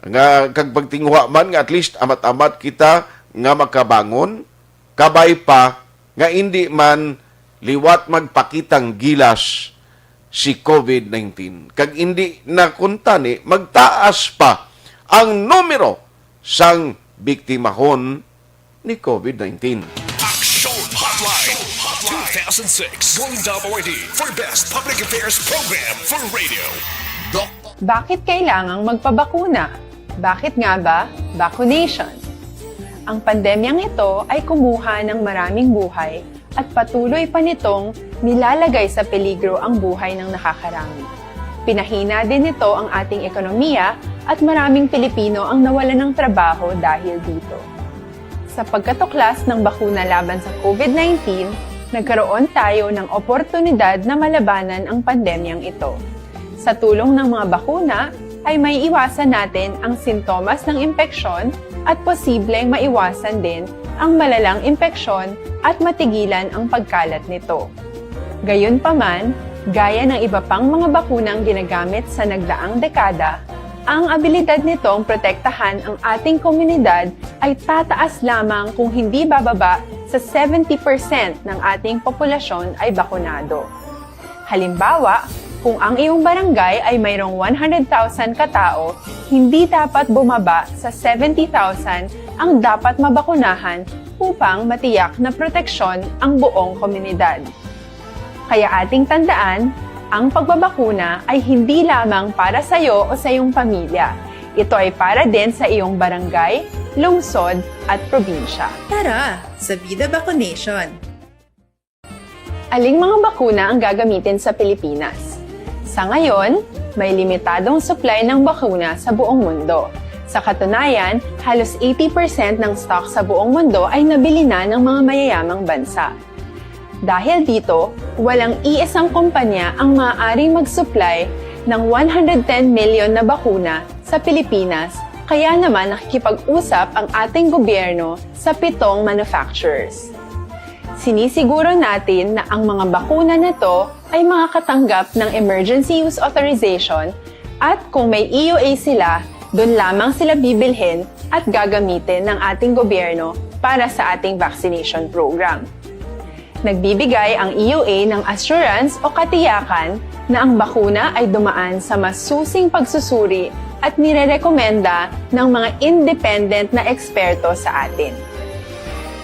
nga kag pagtinguha man nga at least amat-amat kita nga makabangon, kabay pa nga indi man liwat magpakitang gilas si COVID nineteen. Kag indi na kuntani magtaas pa ang numero sang biktimahon ni COVID nineteen. Action Hotline two thousand six, Golden Dome Awardee for Best Public Affairs Program for Radio. Doc Bakit kailangang magpabakuna? Bakit nga ba vaccination? Ang pandemyang ito ay kumuha ng maraming buhay at patuloy pa nitong nilalagay sa peligro ang buhay ng nakakarami. Pinahina din nito ang ating ekonomiya at maraming Pilipino ang nawalan ng trabaho dahil dito. Sa pagkatuklas ng bakuna laban sa COVID-nineteen, nagkaroon tayo ng oportunidad na malabanan ang pandemyang ito. Sa tulong ng mga bakuna, ay may iwasan natin ang sintomas ng impeksyon at posibleng maiwasan din ang malalang impeksyon at matigilan ang pagkalat nito. Gayunpaman, gaya ng iba pang mga bakunang ginagamit sa nagdaang dekada, ang abilidad nitong protektahan ang ating komunidad ay tataas lamang kung hindi bababa sa seventy percent ng ating populasyon ay bakunado. Halimbawa, kung ang iyong barangay ay mayroong one hundred thousand ka tawo, hindi dapat bumaba sa seventy thousand ang dapat mabakunahan upang matiyak na proteksyon ang buong komunidad. Kaya ating tandaan, ang pagbabakuna ay hindi lamang para sa iyo o sa iyong pamilya. Ito ay para din sa iyong barangay, lungsod, at probinsya. Tara, sa Vida Vaccination! Aling mga bakuna ang gagamitin sa Pilipinas? Sa ngayon, may limitadong supply ng bakuna sa buong mundo. Sa katunayan, halos eighty percent ng stock sa buong mundo ay nabili na ng mga mayayamang bansa. Dahil dito, walang iisang kumpanya ang maaaring mag-supply ng one hundred ten million na bakuna sa Pilipinas, kaya naman nakikipag-usap ang ating gobyerno sa pitong manufacturers. Sinisiguro natin na ang mga bakuna na to ay makakatanggap ng emergency use authorization at kung may E U A sila, doon lamang sila bibilhin at gagamitin ng ating gobyerno para sa ating vaccination program. Nagbibigay ang E U A ng assurance o katiyakan na ang bakuna ay dumaan sa masusing pagsusuri at nirerekomenda ng mga independent na eksperto sa atin.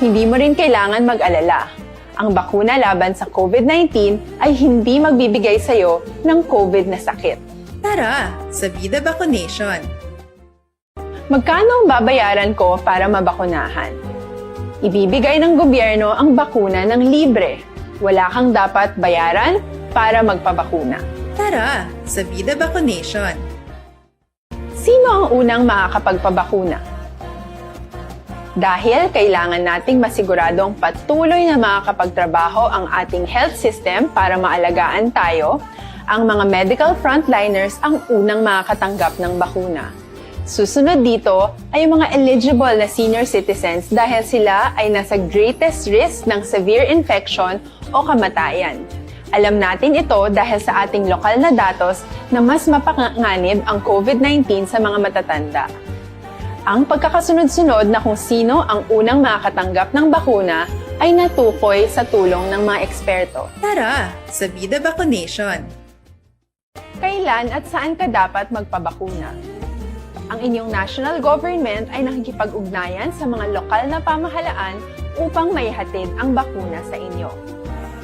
Hindi mo rin kailangan mag-alala. Ang bakuna laban sa COVID nineteen ay hindi magbibigay sa iyo ng COVID na sakit. Tara, sa Vida Vaccination! Magkano ang babayaran ko para mabakunahan? Ibibigay ng gobyerno ang bakuna ng libre. Wala kang dapat bayaran para magpabakuna. Tara, sa Vida Vaccination! Sino ang unang makakapagpabakuna? Dahil kailangan nating masiguradong patuloy na makakapagtrabaho ang ating health system para maalagaan tayo, ang mga medical frontliners ang unang makakatanggap ng bakuna. Susunod dito ay ang mga eligible na senior citizens dahil sila ay nasa greatest risk ng severe infection o kamatayan. Alam natin ito dahil sa ating lokal na datos na mas mapanganib ang COVID nineteen sa mga matatanda. Ang pagkakasunod-sunod na kung sino ang unang makakatanggap ng bakuna ay natukoy sa tulong ng mga eksperto. Tara, sa Vida Vaccination! Kailan at saan ka dapat magpabakuna? Ang inyong national government ay nakikipag-ugnayan sa mga lokal na pamahalaan upang maihatid ang bakuna sa inyo.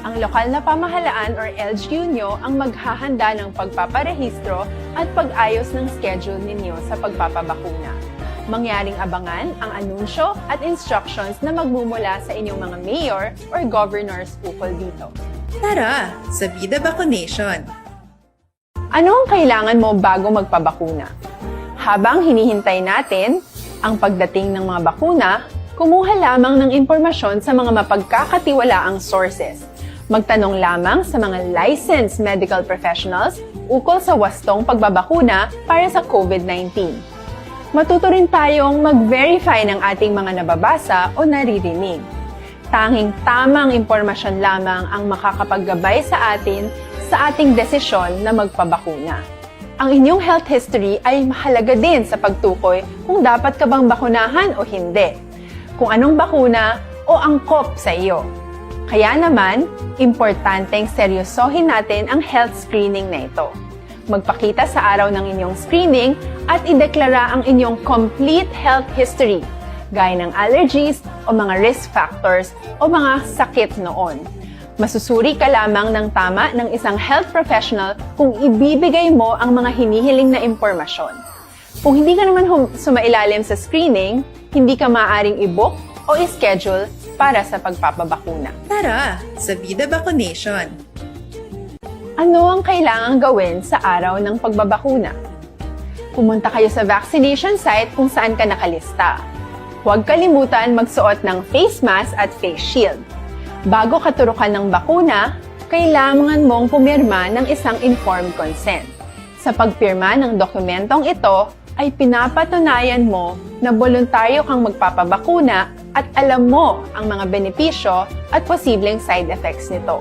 Ang lokal na pamahalaan or L G U nyo ang maghahanda ng pagpaparehistro at pag-ayos ng schedule ninyo sa pagpapabakuna. Mangyaring abangan ang anunsyo at instructions na magmumula sa inyong mga mayor or governors ukol dito. Tara, sa Vida Vaccination! Ano ang kailangan mo bago magpabakuna? Habang hinihintay natin ang pagdating ng mga bakuna, kumuha lamang ng impormasyon sa mga mapagkakatiwalaang sources. Magtanong lamang sa mga licensed medical professionals ukol sa wastong pagbabakuna para sa COVID nineteen. Matuto rin tayong mag-verify ng ating mga nababasa o naririnig. Tanging tamang impormasyon lamang ang makakapaggabay sa atin sa ating desisyon na magpabakuna. Ang inyong health history ay mahalaga din sa pagtukoy kung dapat ka bang bakunahan o hindi, kung anong bakuna o angkop sa iyo. Kaya naman, importanteng seryosohin natin ang health screening na ito. Magpakita sa araw ng inyong screening at ideklara ang inyong complete health history, gaya ng allergies o mga risk factors o mga sakit noon. Masusuri ka lamang ng tama ng isang health professional kung ibibigay mo ang mga hinihiling na impormasyon. Kung hindi ka naman hum- sumailalim sa screening, hindi ka maaaring i-book o i-schedule para sa pagpapabakuna. Tara, sa Vida Vaccination! Ano ang kailangang gawin sa araw ng pagbabakuna? Pumunta kayo sa vaccination site kung saan ka nakalista. Huwag kalimutan magsuot ng face mask at face shield. Bago ka turukan ng bakuna, kailangan mong pumirma ng isang informed consent. Sa pagpirma ng dokumentong ito, ay pinapatunayan mo na boluntaryo kang magpapabakuna at alam mo ang mga benepisyo at posibleng side effects nito.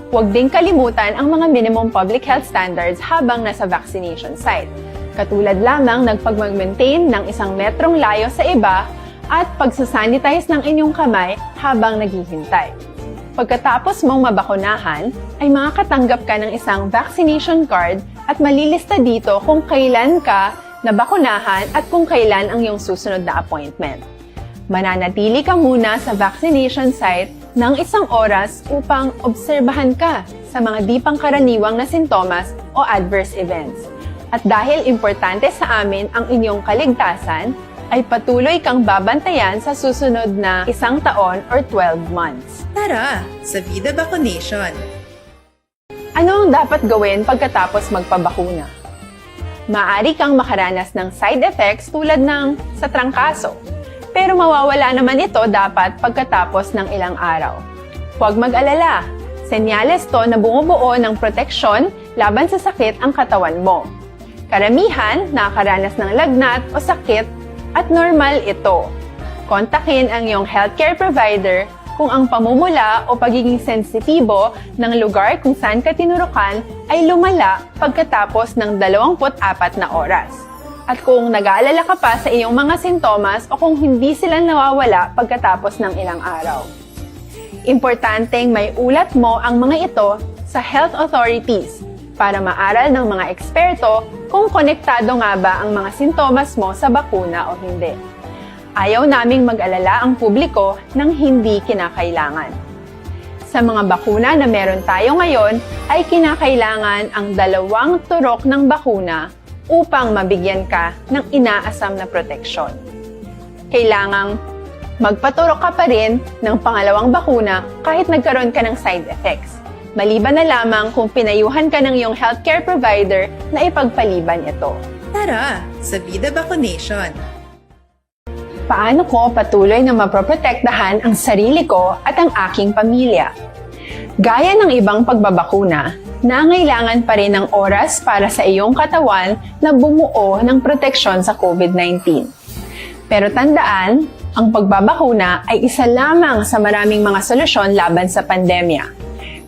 Huwag ding kalimutan ang mga minimum public health standards habang nasa vaccination site, katulad lamang ng pag-maintain ng isang metrong layo sa iba at pagsasanitize ng inyong kamay habang naghihintay. Pagkatapos mong mabakunahan, ay makakatanggap ka ng isang vaccination card at malilista dito kung kailan ka nabakunahan at kung kailan ang iyong susunod na appointment. Mananatili ka muna sa vaccination site ng isang oras upang obserbahan ka sa mga di pangkaraniwang na sintomas o adverse events. At dahil importante sa amin ang inyong kaligtasan, ay patuloy kang babantayan sa susunod na isang taon or twelve months. Tara sa Vida Vaccination! Ano ang dapat gawin pagkatapos magpabakuna? Maaari kang makaranas ng side effects tulad ng sa trangkaso, pero mawawala naman ito dapat pagkatapos ng ilang araw. Huwag mag-alala, senyales to na bumubuo ng proteksyon laban sa sakit ang katawan mo. Karamihan nakakaranas ng lagnat o sakit at normal ito. Kontakin ang iyong healthcare provider kung ang pamumula o pagiging sensitibo ng lugar kung saan ka tinurukan ay lumala pagkatapos ng dalawampu't apat na oras. At kung nag-aalala ka pa sa iyong mga sintomas o kung hindi sila nawawala pagkatapos ng ilang araw. Importanteng maiulat mo ang mga ito sa health authorities para maaral ng mga eksperto kung konektado nga ba ang mga sintomas mo sa bakuna o hindi. Ayaw naming mag-alala ang publiko ng hindi kinakailangan. Sa mga bakuna na meron tayo ngayon, ay kinakailangan ang dalawang turok ng bakuna upang mabigyan ka ng inaasam na proteksyon. Kailangang magpaturok ka pa rin ng pangalawang bakuna kahit nagkaroon ka ng side effects, maliban na lamang kung pinayuhan ka ng iyong healthcare provider na ipagpaliban ito. Tara sa Vida Vaccination! Paano ko patuloy na mapoprotektahan ang sarili ko at ang aking pamilya? Gaya ng ibang pagbabakuna, nangailangan pa rin ng oras para sa iyong katawan na bumuo ng proteksyon sa COVID nineteen. Pero tandaan, ang pagbabakuna ay isa lamang sa maraming mga solusyon laban sa pandemya.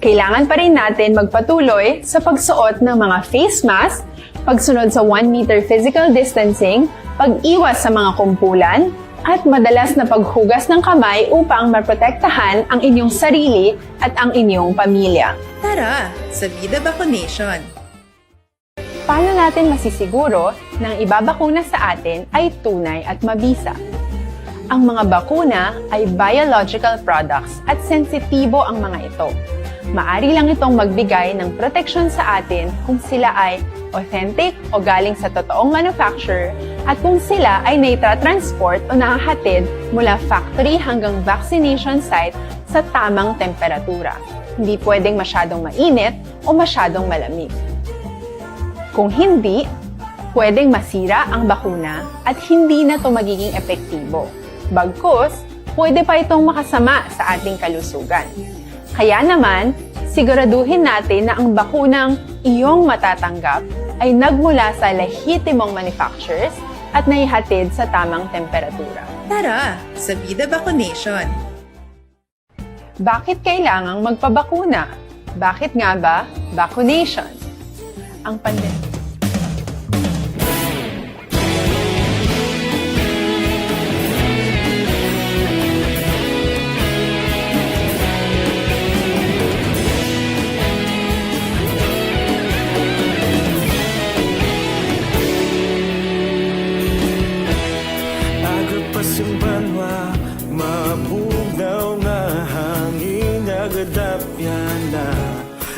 Kailangan pa rin natin magpatuloy sa pagsuot ng mga face mask, pagsunod sa one meter physical distancing, pag-iwas sa mga kumpulan, at madalas na paghugas ng kamay upang maprotektahan ang inyong sarili at ang inyong pamilya. Tara sa Vida Vaccination! Paano natin masisiguro na ang ibabakuna sa atin ay tunay at mabisa? Ang mga bakuna ay biological products at sensitibo ang mga ito. Maari lang itong magbigay ng proteksyon sa atin kung sila ay authentic o galing sa totoong manufacturer at kung sila ay naitra-transport o nahahatid mula factory hanggang vaccination site sa tamang temperatura. Hindi pwedeng masyadong mainit o masyadong malamig. Kung hindi, pwedeng masira ang bakuna at hindi na ito magiging epektibo. Bagkus, pwede pa itong makasama sa ating kalusugan. Kaya naman, siguraduhin natin na ang bakunang iyong matatanggap ay nagmula sa lehitimong manufacturers at naihatid sa tamang temperatura. Tara sa Vida Vaccination! Bakit kailangang magpabakuna? Bakit nga ba vaccination? Ang pandemya. Agod pa sing banwa, mabugnaw nga hangin, nagadapyan na.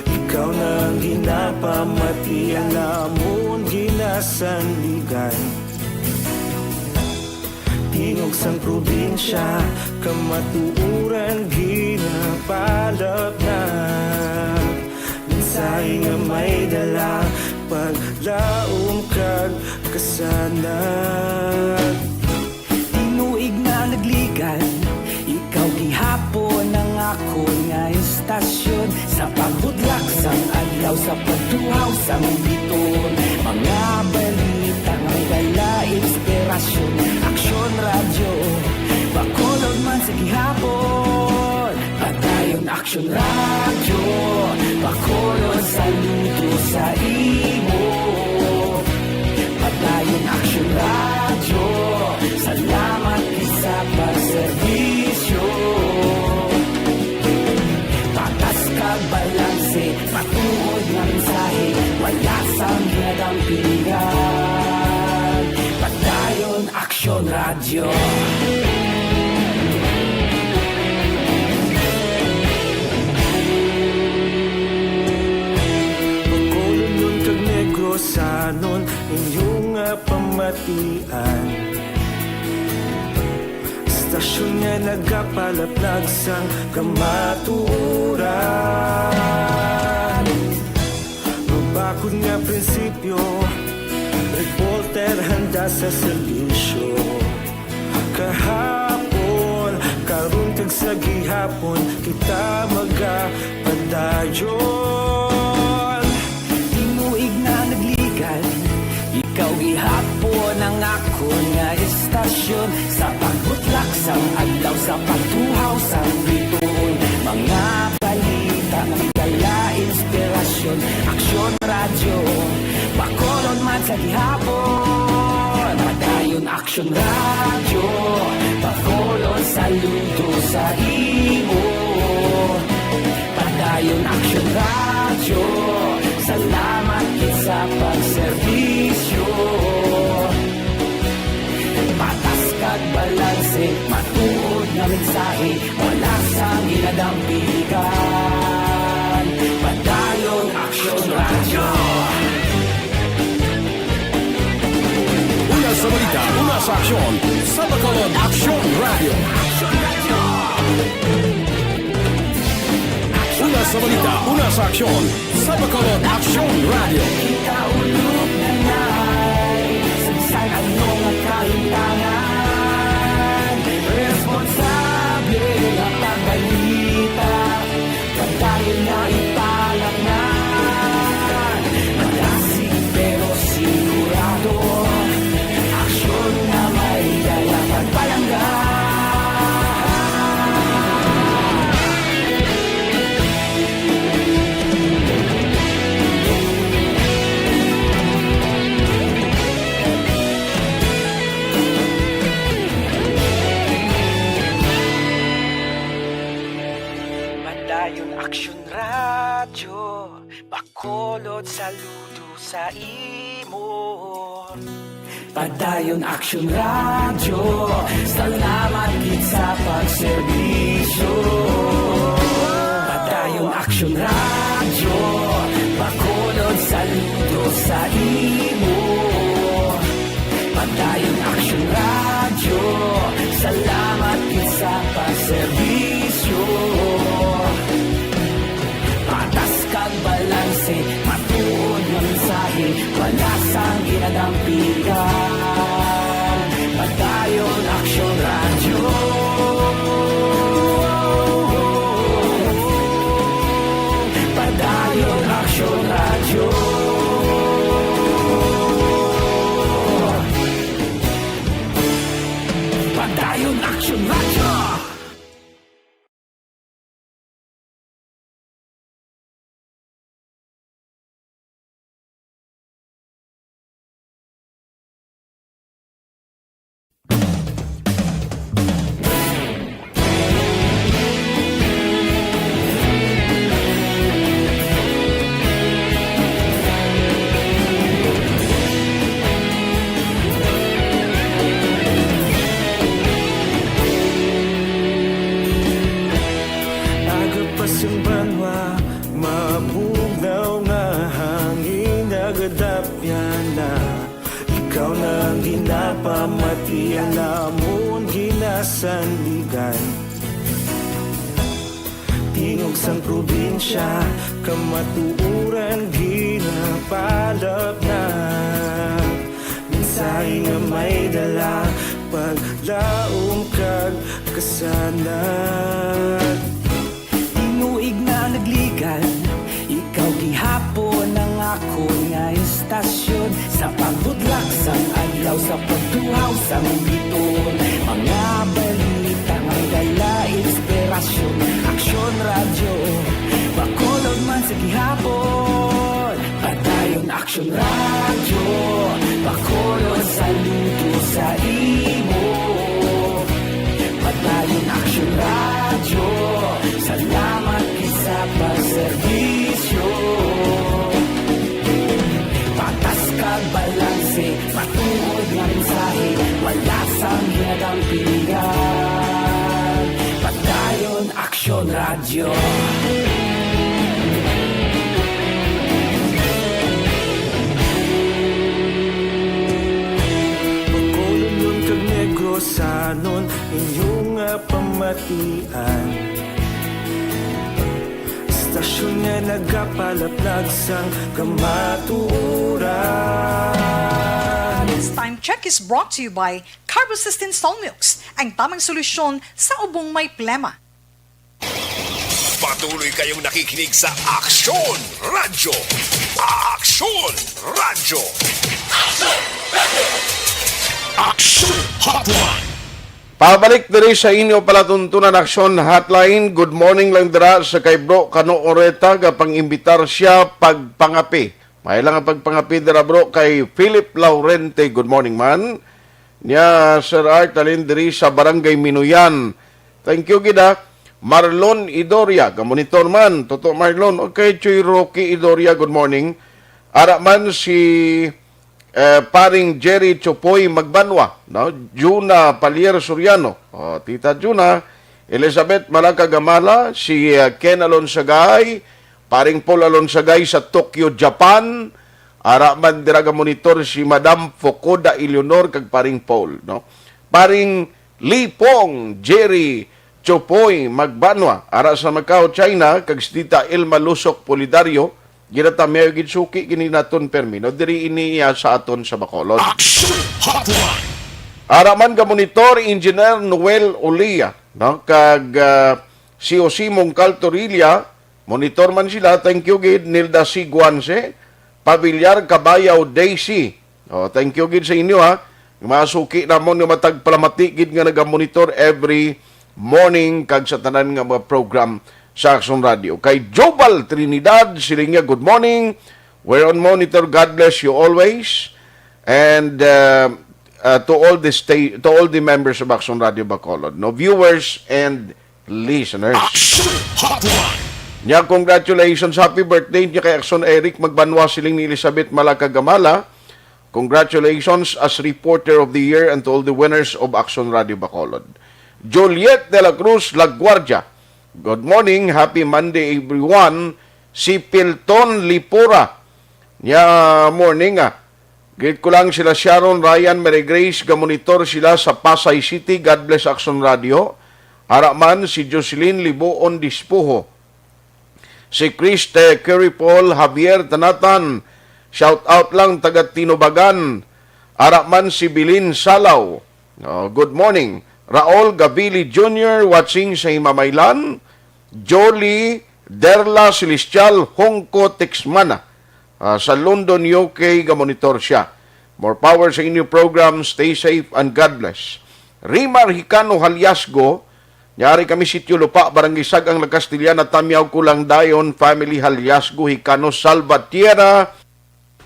Ikaw na ang ginapamati, ang amon ginasandigan. Tingog sang probinsya, kamatuoran ginapalapnag. Mensahe Ay nga may dala, paglaom kag kasanag. Tinuig na nagligan, ikaw gihapon ang akon nga istasyon. Sa pagbudlak sang adlaw, sa pagtuhaw sang biton, mga balita nga may dala inspirasyon. Aksyon Radyo, Bacolod man sa gihapon. Padayon Aksyon Radyo, Bacolod saludo sa imo. Padayon Aksyon Radyo, salamat gid sa pagserbisyo. Patas kag balanse, matuod nga mensahe, wala sang ginadampigan. Padayon Aksyon Radyo. Bacolodnon kag Negrosanon, inyo nga pamatian. Istasyon nga nagapalaplag sang kamatuoran. Mabakod nga prinsipyo, reporter handa sa serbisyo. Kahapon, karon kag sa gihapon, kita magapadayon. Tinuig na nagligan, ikaw gihapon ang akon nga istasyon. Sa pagbutlak sang adlaw, sa pagtuhaw sang bituon, mga balita nga may dala inspirasyon. Aksyon Radyo, Bacolod man sa gihapon. Padayon Aksyon Radyo, Bacolod saludo sa imo. Padayon Aksyon Radyo, salamat gid sa pagserbisyo. Patas kag balanse, matuod nga mensahe, wala sang ginadampigan. Padayon Aksyon Radyo. Una sa balita, una sa aksyon, sa Bacolod Aksyon Radyo. Una sa balita, una sa aksyon, sa Bacolod Aksyon Radyo. Kita ulog na nay, sa bisan ano nga kahimtangan, responsable nga pagbalita, padayon na ipalaknan. Madasig pero sigurado, aksyon nga may dala pagpalangga. Padayon Aksyon Radyo, Bacolod saludo sa imo. Padayon Aksyon Radyo, salamat gid sa pagserbisyo. Padayon Aksyon Radyo, Bacolod saludo sa imo. Padayon Aksyon Radyo, salamat gid sa pagserbisyo. Patas kag balanse, matuod nga mensahe, wala sang ginadampigan. Padayon Aksyon Radyo. Padayon Aksyon Radyo. Padayon Aksyon Radyo. Aga pa sing banwa, mabugnaw nga hangin, nagadapyan na. Ikaw na ang ginapamati, ang amon ginasandigan. Tingog sang probinsya, kamatuoran ginapalapnag. Mensahe nga may dala, paglaom kag kasanag. Tinuig na nagligan, ikaw gihapon ang akon nga istasyon. Sa pagbudlak sang adlaw, sa pagtuhaw sang biton, mga balita nga dala inspirasyon. Aksyon Radyo, Bacolod man sa gihapon. Padayon Aksyon Radyo, Bacolod, saludo sa imo. Padayon Aksyon Radyo, salamat gid sa pagserbisyo. Patas kag balanse, matuod nga mensahe, wala sang ginadampigan. Padayon Aksyon Radyo. Bacolodnon kag Negrosanon, inyo nga pamatian. Istasyon nga nagapalaplag sang kamatuoran. This time check is brought to you by Carbosystem Solmux, ang tamang solusyon sa ubong may plema. Patuloy kayong nakikinig sa Aksyon Radyo. Aksyon Radyo. Aksyon Hotline. Pabalik diri sa inyo palatuntunan Aksyon Hotline. Good morning lang dira sa kay Bro Kano Oreta, gapang-imbitar siya pagpangapi. May lang ang pagpangapi dira, bro, kay Philip Laurente. Good morning, man. Nya, Sir Art, alin diri sa Barangay Minuyan. Thank you gid, ah. Marlon Idoria, gamonitor man. Toto Marlon. Okay, Chuy Rocky Idoria, good morning. Ara man si eh, paring Jerry Chupoy Magbanwa, no? Juna Palier Soriano, oh, Tita Juna, Elizabeth Malacagamala, si eh, Ken Alonsagay, paring Paul Alonsagay sa Tokyo, Japan, ara man dira gamonitor si Madam Fukuda Eleanor kag paring Paul, no? Paring Lipong Jerry Chopoy Magbanwa, ara sa Macau, China, kag si Tita Ilma Lusok Polidario, ginatamyaw gid suki gini naton permi, no? Diri ini iya sa aton sa Bacolod. Action Hotline. Ara man ga monitor Engineer Noel Ulia, no? Kag ah, si Osimong Caltorilla, monitor man sila, thank you gid, Nilda C. Guanse, Pamilyar Kabayaw Daisy. Oh, thank you gid sa inyo, ha. Mga suki namon nga matag palamati gid nga nagamonitor every morning kag sa tanan nga mga program sa Aksyon Radio. Kay Jobal Trinidad, siling niya, "Good morning. We're on monitor. God bless you always." And uh, uh, to all the sta- to all the members of Aksyon Radio Bacolod, no, viewers and listeners. Action Hotline. Nya, congratulations, happy birthday niya kay Aksyon Eric Magbanwa, siling ni Elizabeth Malacagamala. Congratulations as Reporter of the Year and to all the winners of Aksyon Radio Bacolod. Juliet de la Cruz Laguardia, good morning, happy Monday everyone. Si Pilton Lipura, nya morning, ah. Greet ko lang sila Sharon, Ryan, Mary Grace, gamonitor sila sa Pasay City. God bless Aksyon Radio. Ara man si Jocelyn Liboon Dispuho. Si Chris, eh, Curry Paul, Javier Tanatan. Shout out lang taga Tinubagan. Ara man si Bilin Salaw. Oh, good morning. Raul Gavili Junior watching sa Himamaylan. Jolie Derla Celestial Hongko Tixmana. Ah, sa London, U K, gamonitor siya. More power sa inyo program. Stay safe and God bless. Rimar Hicano Haliasgo, nyari kami Sitio Lupa, Barangay Sagang, La Castellana, tamyaw ko lang dayon, family Haliasgo, Hicano, Salvatierra,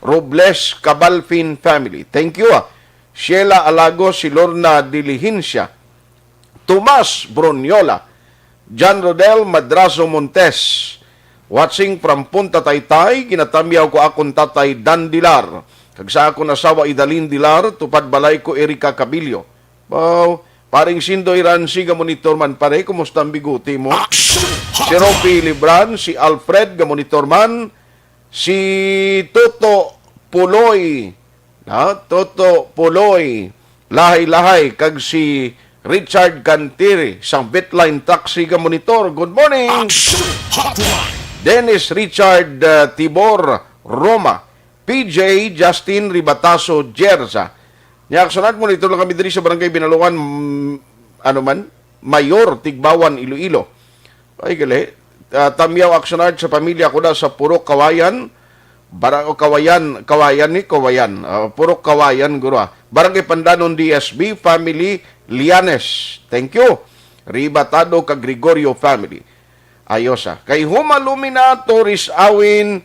Robles, Cabalfin family. Thank you, ah. Sheila Alagos, si Lorna Diligencia, Tomas Broniola, John Rodel Madrazo Montes. Watching from Punta Taytay, ginatamyaw ko akon tatay Dan Dilar, kag sa akon asawa Idalin Dilar, tupad balay ko Erica Cabilio. Wow, paring Sindoy Ransi, gamonitor man pare, kumusta ang biguti mo? Si Ropi Libran, si Alfred, gamonitor man, si Toto Puloy, na, Toto Puloy, lahay-lahay, kag si Richard Cantiri, sang Bitline Taxi ka monitor. Good morning. Action Hotline. Dennis Richard, uh, Tibor Roma, P J Justin Ribataso Jerza. Nya, Action Hotline, monitor lang kami diri sa Barangay Binaluan, mm, ano man, Mayor, Tigbawan, Iloilo. Ay, gali. Ah, Tamyaw Action Hotline sa pamilya ko na sa Purok Kawayan. Barang o Kawayan, Kawayan ni Kawayan. Ah, Purok Kawayan, guro, ah. Barangay Pandanon D S B, family Lianes. Thank you. Ribatado kag Gregorio family. Ayos, ah. Kay Huma Lumina, Torres Awin,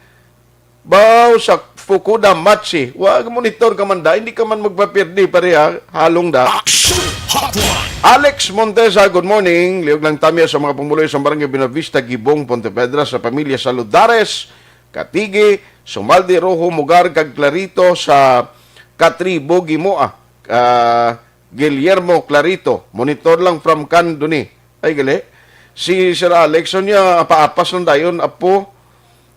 Baw sa Fukuda Machi. Wa, monitor ka man da. Hindi ka man magpapirdi, pareha. Halong da. Action Hotline. Alex Montesa, good morning. Liog lang Tamyaw sa mga pumuloy sa Barangay Buenavista, Gibong, Pontevedra, sa pamilya Saludares, Katigi, Sumaldi, Rojo, Mugar, kag Clarito sa Katribo, Gimoa. Ah, Guillermo Clarito. Monitor lang from Candoni. Ay, gali. Si Sir Alex, so niya, paapas lang dayon, apo,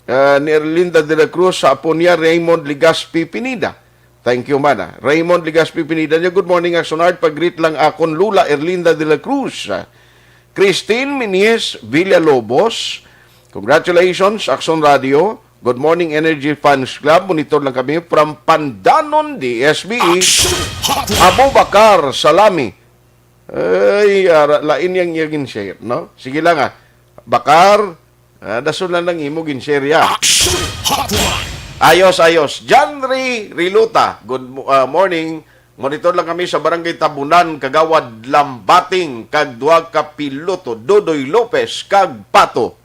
ah, ni Erlinda de la Cruz, sa apo niya, Raymond Legaspi Pineda. Thank you, mana. Raymond Legaspi Pineda niya, "Good morning, Action Hotline. Pag-greet lang akon Lula Erlinda de la Cruz." Christine Minis Villalobos, "Congratulations, Action Radio. Good morning, Energy Fans Club. Monitor lang kami from Pandanon, D S B." Action Hotline. Abubakar Salami. Ay, ara, lain yang iya gin-share, no? Sige lang, ah. Bakar, ah, dason lang nang imo gin-share, ya. Action Hotline. Ayos, ayos. Janry Riluta, good mo-, ah, morning. Monitor lang kami sa Barangay Tabunan, Kagawad Lambating, kag duha ka piloto, Dodoy Lopez, kag Pato.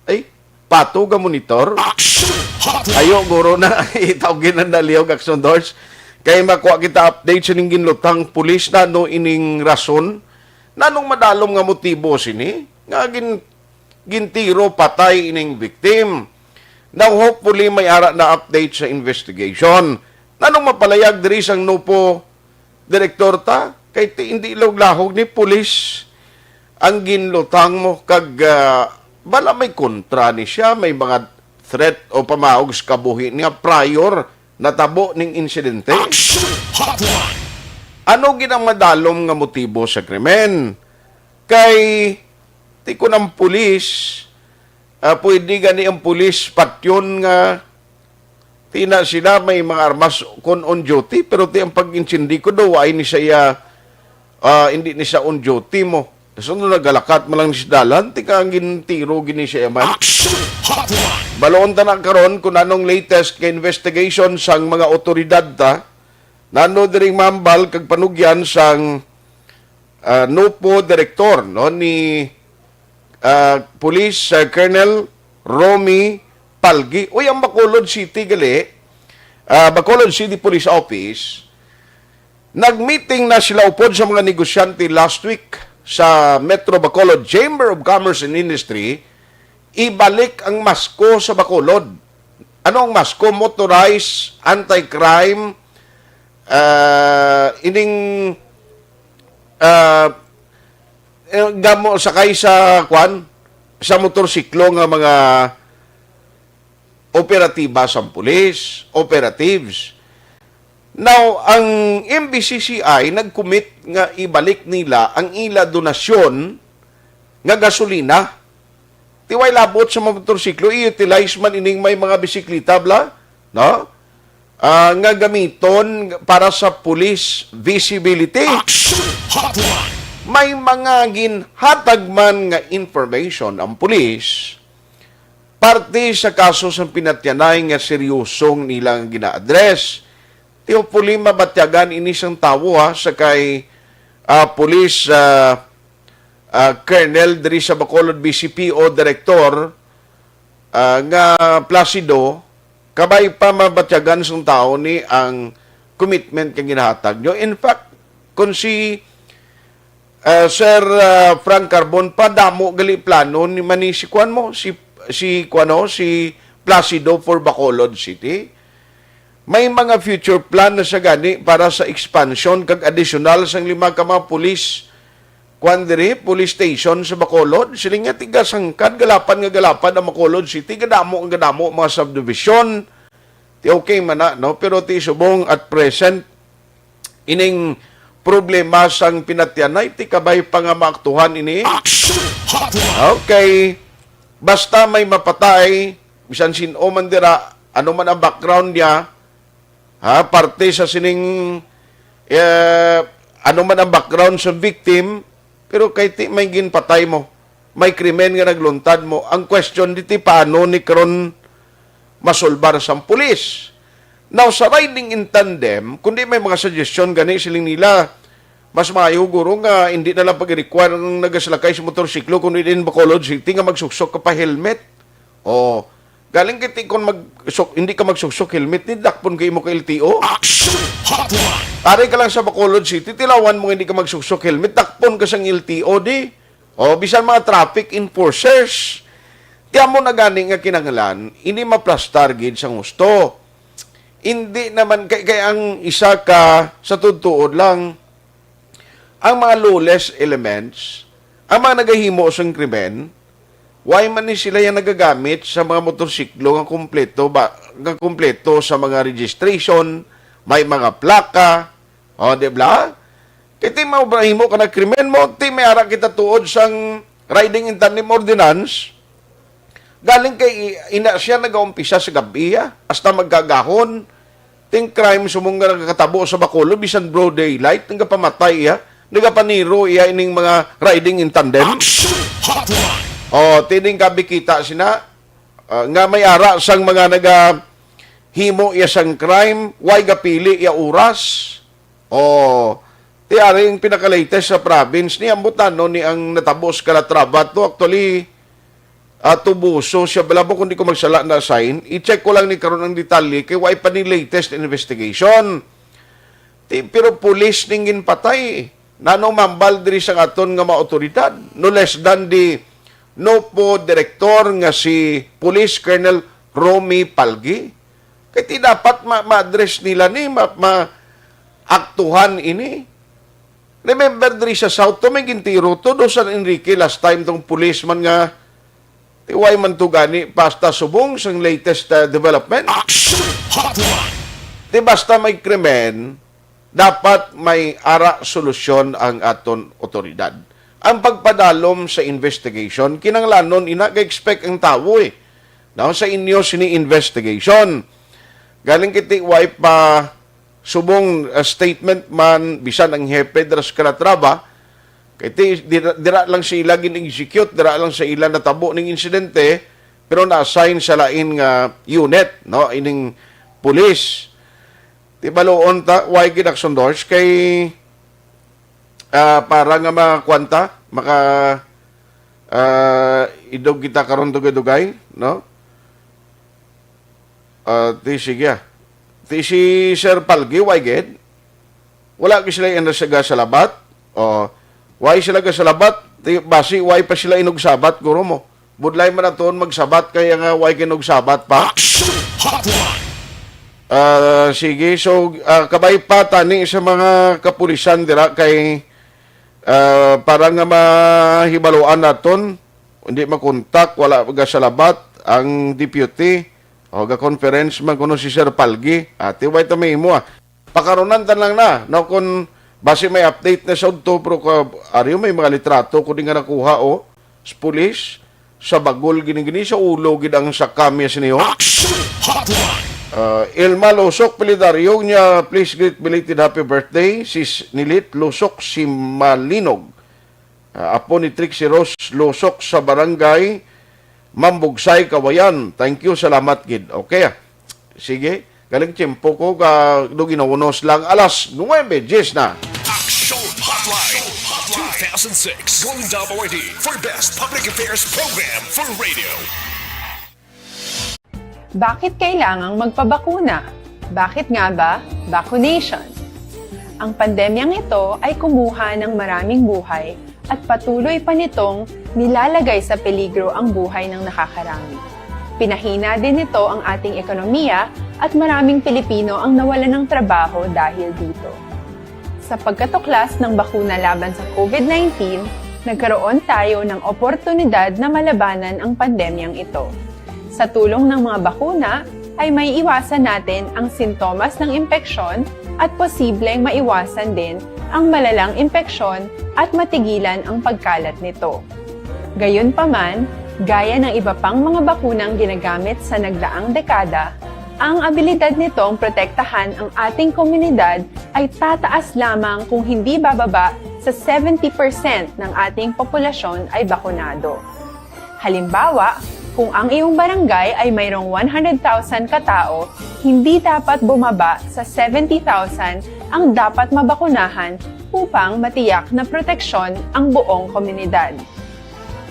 Ay, Pato ka monitor? Action Hotline. Ayo, guro na, itawagin na naliog, Action Doors. Kay makuha kita update sa ning ginlutang pulis na, no, ining rason. Nanong madalom nga motibo sini? Nga gin-, gintiro patay ining victim. Now, hopefully, may ara na update sa investigation. Nanong mapalayag diri sang NOPO direktor ta? Kay ti-, hindi law-, lahog ni pulis ang ginlutang mo kag, ah, bala may kontra ni siya, may mga threat o pamahog sa kabuhi niya prior natabo ning insidente. Action Hotline. Ano gid ang madalom nga motibo sa krimen? Kay ti kun ang pulis, ah, pwede gani ang pulis patyon nga tina sila may mga armas kon on duty, pero ti ang pag-insindi ko daw, ay ni siya, ah, hindi ni siya on duty mo. So, nung nagalakat mo lang ni si dalan, ti ka ang gintiro gini siya man. Action Hotline. Baloon ta na karon kung anong latest nga investigation sang mga otoridad ta. Nano diring mambal kag panugyan sang ah, NOPO Director, no, ni, ah, Police, ah, Colonel Romy Palgi. Uy, ang Bacolod City gali, ah, Bacolod City Police Office, nag-meeting na sila upod sa mga negosyante last week sa Metro Bacolod Chamber of Commerce and Industry, ibalik ang masko sa Bacolod. Ano ang masko? Motorized anti-crime, ah, ining ah, eh, gamo sakay sa, kwan, sa motorsiklo nga mga operatiba sang pulis, operatives. Now, ang M B C C I nag-commit nga ibalik nila ang ila donasyon nga gasolina. Ti way labot sa mga motorsiklo, i-utilize man ining may mga bisikleta, bla, no? Ah, nga gamiton para sa police visibility. Action Hotline. May mga ginhatag man nga information ang pulis parte sa kaso sang pinatyanay nga seryosong nilang gina-address. Ti hopefully mabatyagan ini sang tawo, ha, sa kay, ah, police, ah, ah, colonel diri sa Bacolod B C P o direktor, ah, nga Placido, kabay pa mabatyagan sang tawo ni ang commitment nga ginahatag nyo. In fact, kung si, ah, Sir, ah, Frank Carbon pa, damo gali plano ni man ni si kwan mo, si, si, kwan, no, si Placido for Bacolod City. May mga future plan na sa gani para sa expansion kag additional sang lima ka mga pulis, kwan diri, police station sa Bacolod. Siling niya, tigasangkad, galapad nga galapad ang Bacolod City, gadamo ang gadamo mga subdivision. Ti okay man na, no? Pero ti subong at present, ining problema sang pinatyanay, ti kabay pa nga maaktuhan ini. Action Hotline! Okay. Basta may mapatay, bisan sin-o man dira, ano man ang background niya, ha, parte sa sining, eh, ano man ang background sa victim, pero kay ti may ginpatay mo, may krimen nga nagluntad mo. Ang question diti, paano ni karon masulbar sang pulis? Now, sa riding in tandem, kundi may mga suggestion gani, siling nila, mas maayo guro nga hindi na lang pag-require ang nagasalakay sa motorsiklo, kundi din Bacolod City nga magsuksok ka pa helmet. O, galing kiti, kung mag, so, hindi ka magsuksok helmet, ni dakpon ka imo ka L T O. Action Hotline! Ari ka lang sa Bacolod City, tilawan mo nga hindi ka magsuksok helmet, dakpon ka sang L T O di. O, bisan mga traffic enforcers. Ti amo na gani nga kinahanglan, ini maplastar gid sang husto. Hindi naman kay, kay ang isa ka, sa tuod-tuod lang, ang mga lawless elements, ang mga nagahimo sang krimen, why man ni sila yang nagagamit sa mga motorsiklo nga kompleto ba, nga kompleto sa mga registration, may mga plaka, o, di ba? Kay ti mao ba himo ka nagkrimen mo, ti may ara kita tuod sang riding in tandem ordinance. Galing kay ina siya nagaumpisa sa gabi, ah, hasta magkagahon. Ting crime sumong nga nagakatabo sa Bacolod, bisan broad daylight, nagapamatay iya, nagapaniro iya ining mga riding in tandem. Action Hotline! O, tining gabi kita sina, ah, nga may ara sang mga naga himo iya sang crime, way gapili iya oras. O, ti ari ang pinaka-latest sa province ni, ambot ano ni ang natabo sa Calatrava to. Actually, ah, Tubuso siya bala mo, kung di ko magsala na sign. I-check ko lang ni karon ang detalye kay way pa ni latest investigation. Ti, pero pulis ning ginpatay. Nanong mambal diri sa aton nga mga otoridad? No less than the NOPO director nga si Police Colonel Romy Palgi. Kay ti dapat ma-, ma-address nila ni, ma-, ma-aktuhan ini. Remember diri sa South to, may gintiro to do San Enrique last time tong policeman nga ti way man to gani basta subong sang latest, uh, development. Action Hotline! Ti basta may krimen, dapat may ara solusyon ang aton otoridad. Ang pagpadalom sa investigation, kinanglanon ina ga-expect ang tawo eh. Now, sa inyo sini investigation, galing kiti way pa subong, uh, statement man, bisan ang hepe dira sa Calatrava, kay ti, dira, dira lang sa ila gin-execute, dira lang sa ila natabo ning insidente, pero na-assign sa lain nga unit, no, ining pulis. Ti baluon ta, why gid action doors? Kay, ah, para nga makakuan ta, maka, ah, idog kita karon dugay-dugay, no? Ah, ti sige, ah. Ti si Sir Palgi, why gid? Wala gid sila ina sa gasalabat? O, why sila gasalabat? Ti, basi, why pa sila inugsabat, guro mo? Budlay man aton magsabat, kaya nga, why kinugsabat pa? Action Hotline! Ah, sige, so, ah, kabay pa tani sa mga kapulisan dira kay, ah, para nga mahibaluan naton, hindi makontak, wala gasalabat ang deputy. O, ga-conference man kuno si Sir Palgi. Ati, way ta mahimo, ah. Pakarunan ta lang na, no, kung basi may update na sa udto, pero ka, ariyo may mga litrato ko di nga nakuha, o, sa pulis, sa bagol, gini-gini, sa ulo, gid ang sa kamya siniyo. Action Hotline! Ah, Ilma Losok, Pelidario niya, please greet belated happy birthday, Sis Nilit Losok, si Malinog. Ah, apo ni Trixie Rose Losok sa barangay Mambugsay, Kawayan. Thank you, salamat gid. Okay, ah. Sige, galing tiyempo ko, ka, do ginaunos lang, alas nuwebe diyes na. Action Hotline two thousand six Golden Dome Awardee for Best Public Affairs Program for Radio. Bakit kailangang magpabakuna? Bakit nga ba vaccination? Ang pandemyang ito ay kumuha ng maraming buhay at patuloy pa nitong nilalagay sa peligro ang buhay ng nakakarami. Pinahina din nito ang ating ekonomiya at maraming Pilipino ang nawalan ng trabaho dahil dito. Sa pagkatuklas ng bakuna laban sa COVID nineteen, nagkaroon tayo ng oportunidad na malabanan ang pandemyang ito. Sa tulong ng mga bakuna, ay maiiwasan natin ang sintomas ng impeksyon at posibleng maiwasan din ang malalang impeksyon at matigilan ang pagkalat nito. Gayunpaman, gaya ng iba pang mga bakunang ginagamit sa nagdaang dekada, ang abilidad nitong protektahan ang ating komunidad ay tataas lamang kung hindi bababa sa seventy percent ng ating populasyon ay bakunado. Halimbawa, kung ang iyong barangay ay mayroong one hundred thousand katao, hindi dapat bumaba sa seventy thousand ang dapat mabakunahan upang matiyak na proteksyon ang buong komunidad.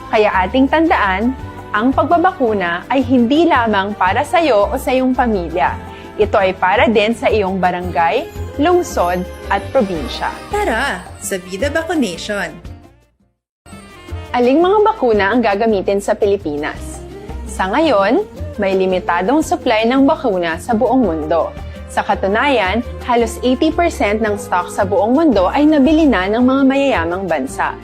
Kaya ating tandaan, ang pagbabakuna ay hindi lamang para sa iyo o sa iyong pamilya. Ito ay para din sa iyong barangay, lungsod, at probinsya. Tara, sa Vida Vaccination! Aling mga bakuna ang gagamitin sa Pilipinas? Sa ngayon, may limitadong supply ng bakuna sa buong mundo. Sa katunayan, halos eighty percent ng stock sa buong mundo ay nabili na ng mga mayayamang bansa.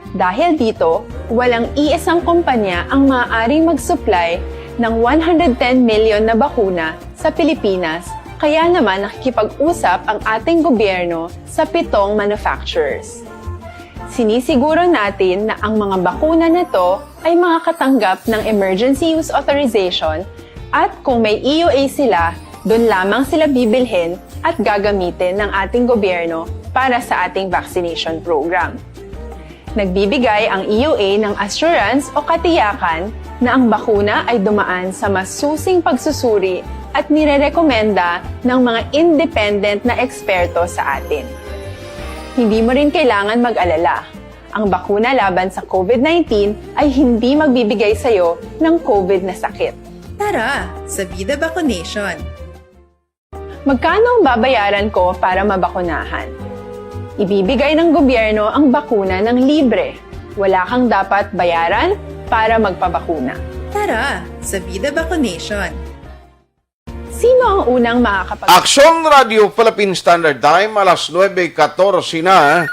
Dahil dito, walang iisang kumpanya ang maaaring mag-supply ng one hundred ten million na bakuna sa Pilipinas, kaya naman nakikipag-usap ang ating gobyerno sa pitong manufacturers. Sinisiguro natin na ang mga bakuna na to ay makakatanggap ng emergency use authorization, at kung may E U A sila, doon lamang sila bibilhin at gagamitin ng ating gobyerno para sa ating vaccination program. Nagbibigay ang E U A ng assurance o katiyakan na ang bakuna ay dumaan sa masusing pagsusuri at nirerekomenda ng mga independent na eksperto sa atin. Hindi mo rin kailangan mag-alala. Ang bakuna laban sa COVID nineteen ay hindi magbibigay sa iyo ng COVID na sakit. Tara, sa Vida Vaccination! Magkano ang babayaran ko para mabakunahan? Ibibigay ng gobyerno ang bakuna ng libre. Wala kang dapat bayaran para magpabakuna. Tara, sa Vida Vaccination! Sino ang unang makakapag- Aksyon Radio Philippine Standard Time, alas nuebe katorse na.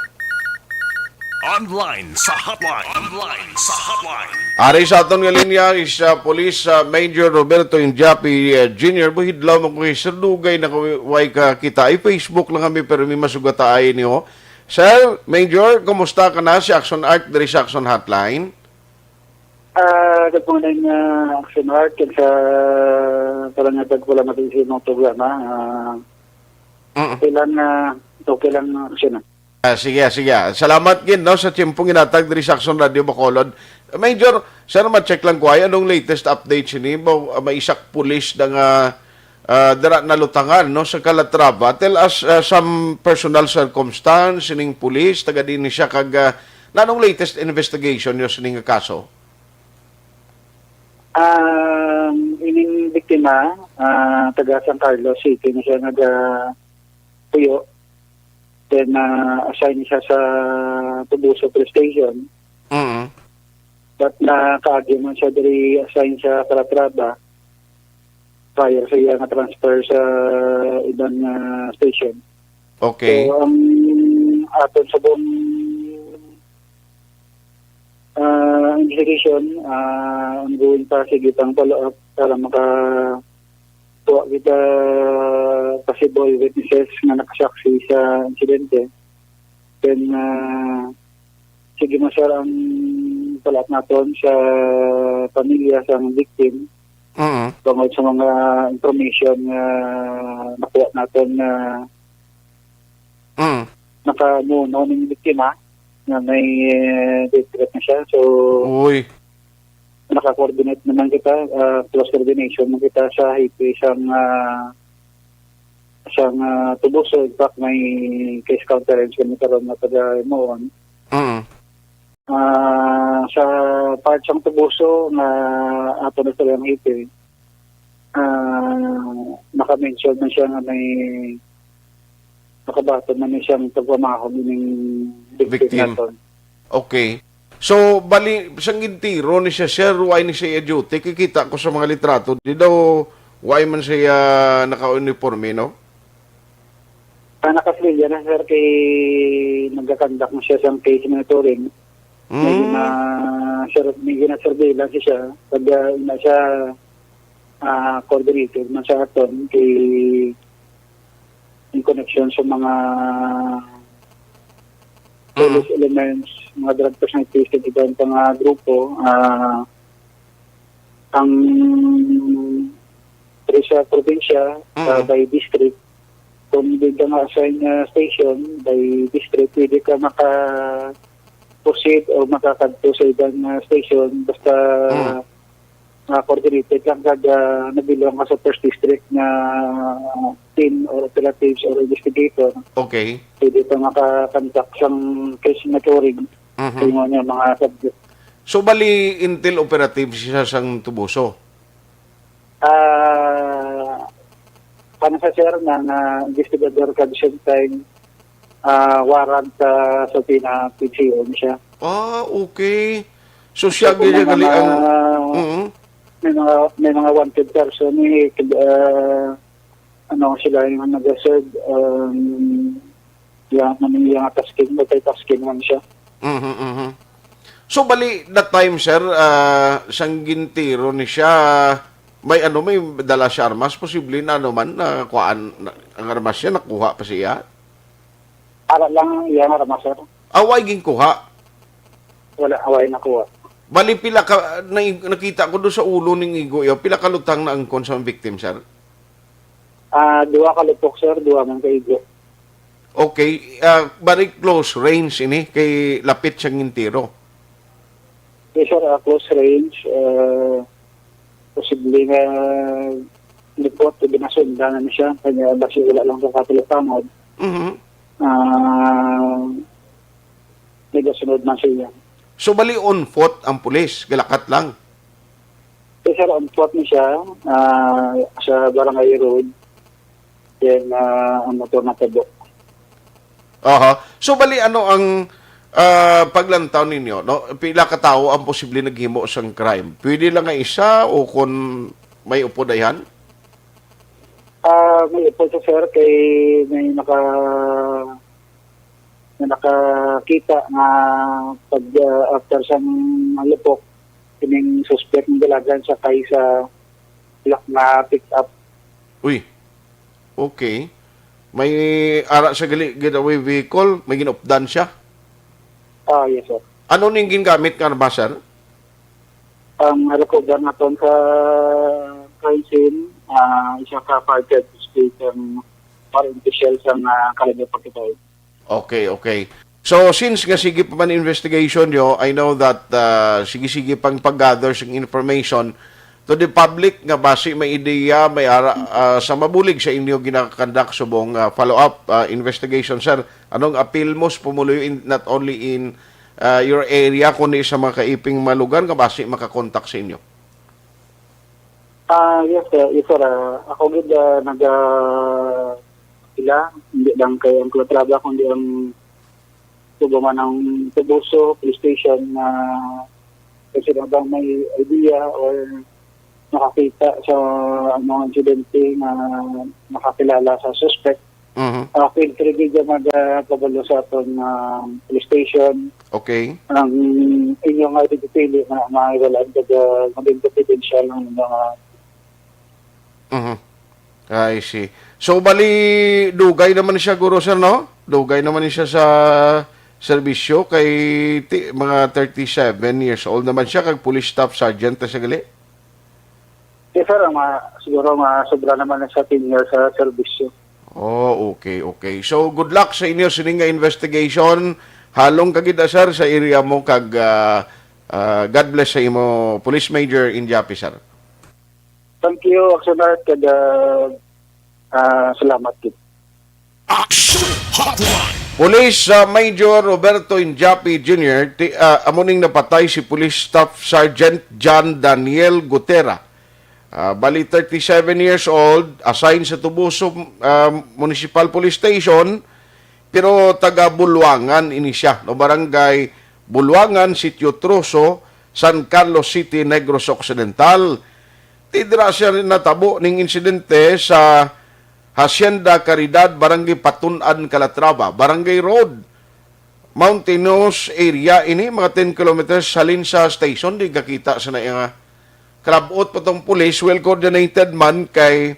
Online sa hotline. Online sa hotline. Ari sa aton nga linya is, ah, Police, ah, Major Roberto Indiapi, ah, Junior Buhidlaw. Makuhi, sir, dugay na ko way ka kita. Ay, Facebook lang kami, pero may masugataay niyo. Sir, Major, kumusta ka na? Si Action Art diri sa Action Hotline. Ah, good morning, ah, Action Art, kag sa palangatag ko lang sa imong programa. Ah, Mm. Okay lang, ah, okay lang, ah, Action. Ah, sige, sige. Salamat gid, no, sa tiyempong ginatag diri sa Action Radio Bacolod. Major, sir, ma-check lang ko ay anong latest update sini? Ba, ah, may isak pulis na nga, ah, dira nalutangan, no, sa Calatrava. Tell us, ah, some personal circumstance sining pulis, taga diin ni siya, kag, ah, nanong latest investigation niyo sining kaso? Um, ining biktima, ah, taga San Carlos City na siya nagapuyo. Then, ah, assign siya sa Toboso Police Station. Mm. But nakaagi man siya diri, assign sa Calatrava prior sa iya nga transfer sa iban nga station. Okay. So, ang aton sa buong, ah, investigation, ah, ongoing pa, sige pang follow-up para maka kuha kita possible witnesses nga nakasaksi sa insidente. Then, ah, sige mo, sir, ang palat naton sa pamilya sang victim Mm. tungod sa mga information nga nakuha naton nga Mm. nakamuno ning biktima nga may, eh, death threat na siya. So, Uy. naka-coordinate naman kita, ah, close coordination man kita sa hepe sang, ah, sang, ah, Toboso. In fact, may case conference kami karon nga taga Moon. Mm. Ah, sa part sang Toboso nga ato na sa hepe, ah, naka-mention na siya nga may nakabaton na ni siyang pagpamahog ining victim Victim. naton. Okay. So, bali, sang gintiro ni siya, sir, why ni siya duty? Kikita ko sa mga litrato, di daw, why man siya naka-uniforme, no? Ah, naka-civilian na, sir, kay nagkakandak na siya sa case monitoring. May Mm. gina-, sir, may gina-surveillance siya. Pag, ah, ina siya, ah, coordinated man sa aton, kay in connection sa mga police elements, mga drug personnel, iban pa nga grupo, ah, ang diri sa probinsya, ah, Mm. by district, kung di ka ma-assign nga station by district, pwede ka maka-proceed o makakadto sa ibang, ah, station basta Mm. ah, coordinated lang kag, ah, nabilong ka sa first district nga team or operatives or investigator, Okay. pwede pa maka-contact sang case monitoring Mhm. sa imo nga mga subject. So, bali, intel operative siya sang Toboso? Ah, para sa sir na, na investigador kag same time, ah, warrant sa, sa pina-, P C O ni siya. Ah, okay. So, siya Kung may gali ang, mga, mm. may mga, may mga wanted person, eh, kag, ah, ano sila yung nag-serve, um, yung, ano, yung tasking, multitasking man siya. Mhm, mhm. So, bali, that time, sir, ah, sang gintiro ni siya, may ano, may dala siya armas, posible na ano man, na kuhaan, na, ang armas niya, nakuha pa siya? Ara lang ang iyang armas, sir. Ah, way ginkuha? Wala, way nakuha. Bali, pila ka, na, nakita ko doon sa ulo ning igo, yo, pila ka lutang na angkon sa victim, sir? Ah, duha ka lupok, sir, duha man ka igo. Okay, ah, very close range ini, kay lapit siyang intiro. Yes, sir, ah, close range, ah, posible nga lipot o ginasundan na ni siya, kanya basi wala lang sa katulog-tangod. Mhm. Ah, may gasunod man siya. So, bali on foot ang pulis, galakat lang? Yes, sir, on foot ni siya, ah, sa Barangay Road. Then, ah, ang motor natabo. Aha. So, bali, ano ang, ah, paglantaw ninyo, no? Pila ka tawo ang posible naghimo sang crime? Pwede lang nga isa o kon may upod ayhan? Ah, may upod sa, sir, kay may naka-, may nakakita nga pag, ah, after sang lupok, kining suspect nga dalagan siya kay sa black nga pick-up. Uy. Okay. May ara sa gali getaway vehicle, may ginupdan siya? Ah, yes, sir. Ano ning gingamit nga armas, sir? Ang recover naton sa crime scene, ah, isa ka five thirty state ang foreign official sa, ah, caliber forty-five. Okay, okay. So, since nga sige pa man investigation nyo, I know that, ah, sige-sige pang pag-gather sing information to the public nga basi may ideya, may ara, ah, sa mabulig sa inyo ginakandak subong, ah, follow-up, ah, investigation, sir. Anong appeal mo sa pumuluyo in, not only in, ah, your area, kundi sa mga kaiping mga lugar nga basi makakontak sa inyo? Ah, yes, sir. Yes, sir. Ah, ako gid, ah, naga sila, hindi lang kay ang Calatrava, kundi ang tubo man ang Toboso Police Station na kung sino bang may idea or nakakita sa mga insidente na nakakilala sa suspect. Mhm. Ah, feel free gid nga mag, ah, pabalo sa aton, ah, police station. Okay. Ang inyo nga ipipili nga mga iwalaan kag, ah, maging confidential ang mga Mhm. I see. So, bali, dugay naman siya, guro, sir, no? Dugay naman siya sa serbisyo kay ti-, mga thirty-seven years old naman siya, kag police staff sergeant na siya gali? Yes, sir. Ang mga, siguro, mga sobra naman na sa ten years sa serbisyo. Oh, okay, okay. So, good luck sa inyo sining nga investigation. Halong ka gid, ah, sir, sa area mo, kag, ah, ah, God bless sa imo, Police Major Indiapi, sir. Thank you, Action Art, kag, ah, ah, salamat gid. Action Hotline. Police, ah, Major Roberto Indiapi Junior, ti-, ah, amo ning napatay si Police Staff Sergeant John Daniel Gutera. Ah, bali, thirty-seven years old, assigned sa Toboso, ah, Municipal Police Station, pero taga Buluangan ini siya, no, Barangay Buluangan, Sitio Troso, San Carlos City, Negros Occidental. Ti dira siya natabo ning insidente sa Hacienda Caridad, Barangay Patun-an, Calatrava, Barangay Road. Mountainous area ini, mga ten kilometers halin sa station, di gakita sa na nga kalabot pa tong pulis, well coordinated man kay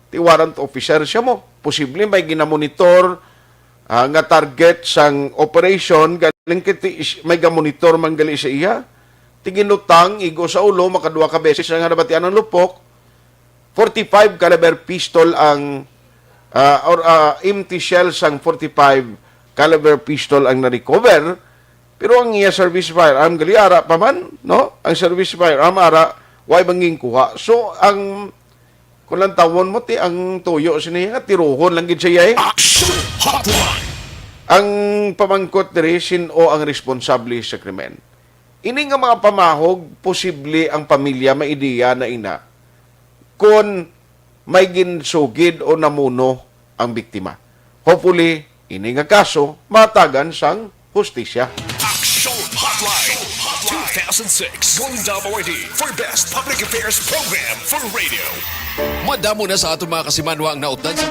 ti warrant officer siya mo. Posible may ginamonitor, ah, nga target sang operation, galing kay ti-, may gamonitor man gali sa iya. Ti ginlutang, igo sa ulo, makaduha ka beses nga nabatian ang lupok. Forty-five caliber pistol ang, ah, or, ah, empty shell sang forty-five caliber pistol ang na-recover. Pero ang iya service firearm, gali ara pa man, no? Ang service firearm, ara, way bang ginkuha. So, ang, kung lantawon mo, ti, ang tuyo sini nga tiruhon lang gid siya, eh. Action Hotline. Ang pamangkot diri, sin-o ang responsable sa krimen? Ini nga mga pamahog, posible ang pamilya maideya na ina kon may ginsugid o namuno ang biktima. Hopefully, ini nga kaso matagan sang hustisya. Action Hotline two thousand six, Golden W R D for Best Public Affairs Program for Radio. Madamo na sa aton mga kasimanwa ang nautdan sa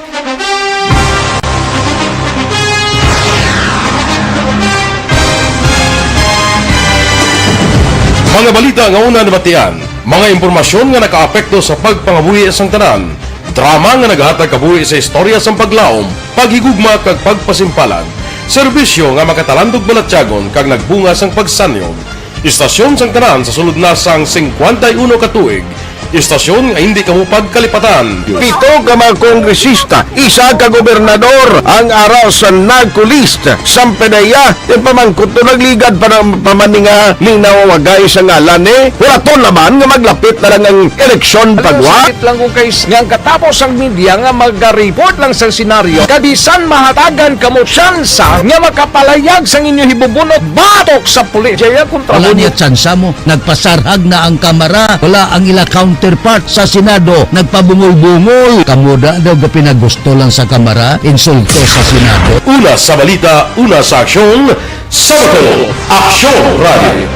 Mga balita nga una nabatian, mga impormasyon nga nakaapekto sa pagpangabuhi sang tanan, drama nga nagahatag kabuhi sa istorya sang paglaom, paghigugma kag pagpasimpalan, serbisyo nga makatalandog balatyagon kag nagbunga sang pagsanyon. Istasyon sang tanan sa sulod na sang singkwenta y uno ka tuig. Istasyon nga hindi kamo pagkalipatan. Pito ka mga kongresista, isa ka gobernador ang ara sa NAGCO list. Sampedeya, yung pamangkot to nagligad pa ng pamaninga ni nawawagay sa ngalan ni. Wala to naman nga maglapit na lang ang eleksyon pagwa. Sakit lang kung kay nga ang katapos ang media nga magariport lang sa senaryo. Kabisan mahatagan kamo tsansa nga makapalayag sang inyo hibubunot batok sa pulis. Jaya kontra Wala mo niya tsansa mo. Nagpasarhag na ang Kamara. Wala ang ila counterpart sa Senado. Nagpabungol-bungol. Kamo da daw gapinagusto lang sa Kamara. Insulto sa Senado. Una sa balita, una sa aksyon, sa Bacolod, Aksyon Radio.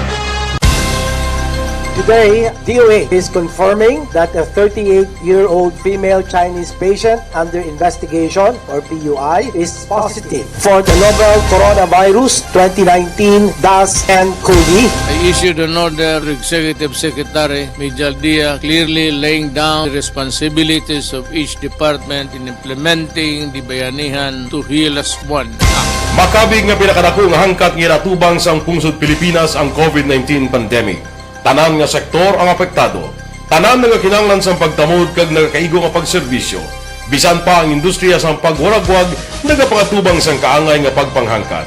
Today, D O A is confirming that a thirty-eight-year-old female Chinese patient under investigation, or P U I, is positive for the novel coronavirus twenty nineteen dash N cov. I issued an order to Executive Secretary Mijal Dia, clearly laying down the responsibilities of each department in implementing the Bayanihan to Heal as One Act. Makabig nga pinakadako nga hangkat nga ginatubang sang pungsod Pilipinas ang covid nineteen pandemic. Tanan nga sektor ang apektado. Tanan nagakinahanglan sang pagtamod kag nagakaigo nga pagserbisyo. Bisan pa ang industriya sang pagwaragwag nagapangatubang sang kaangay nga pagpanghangkat.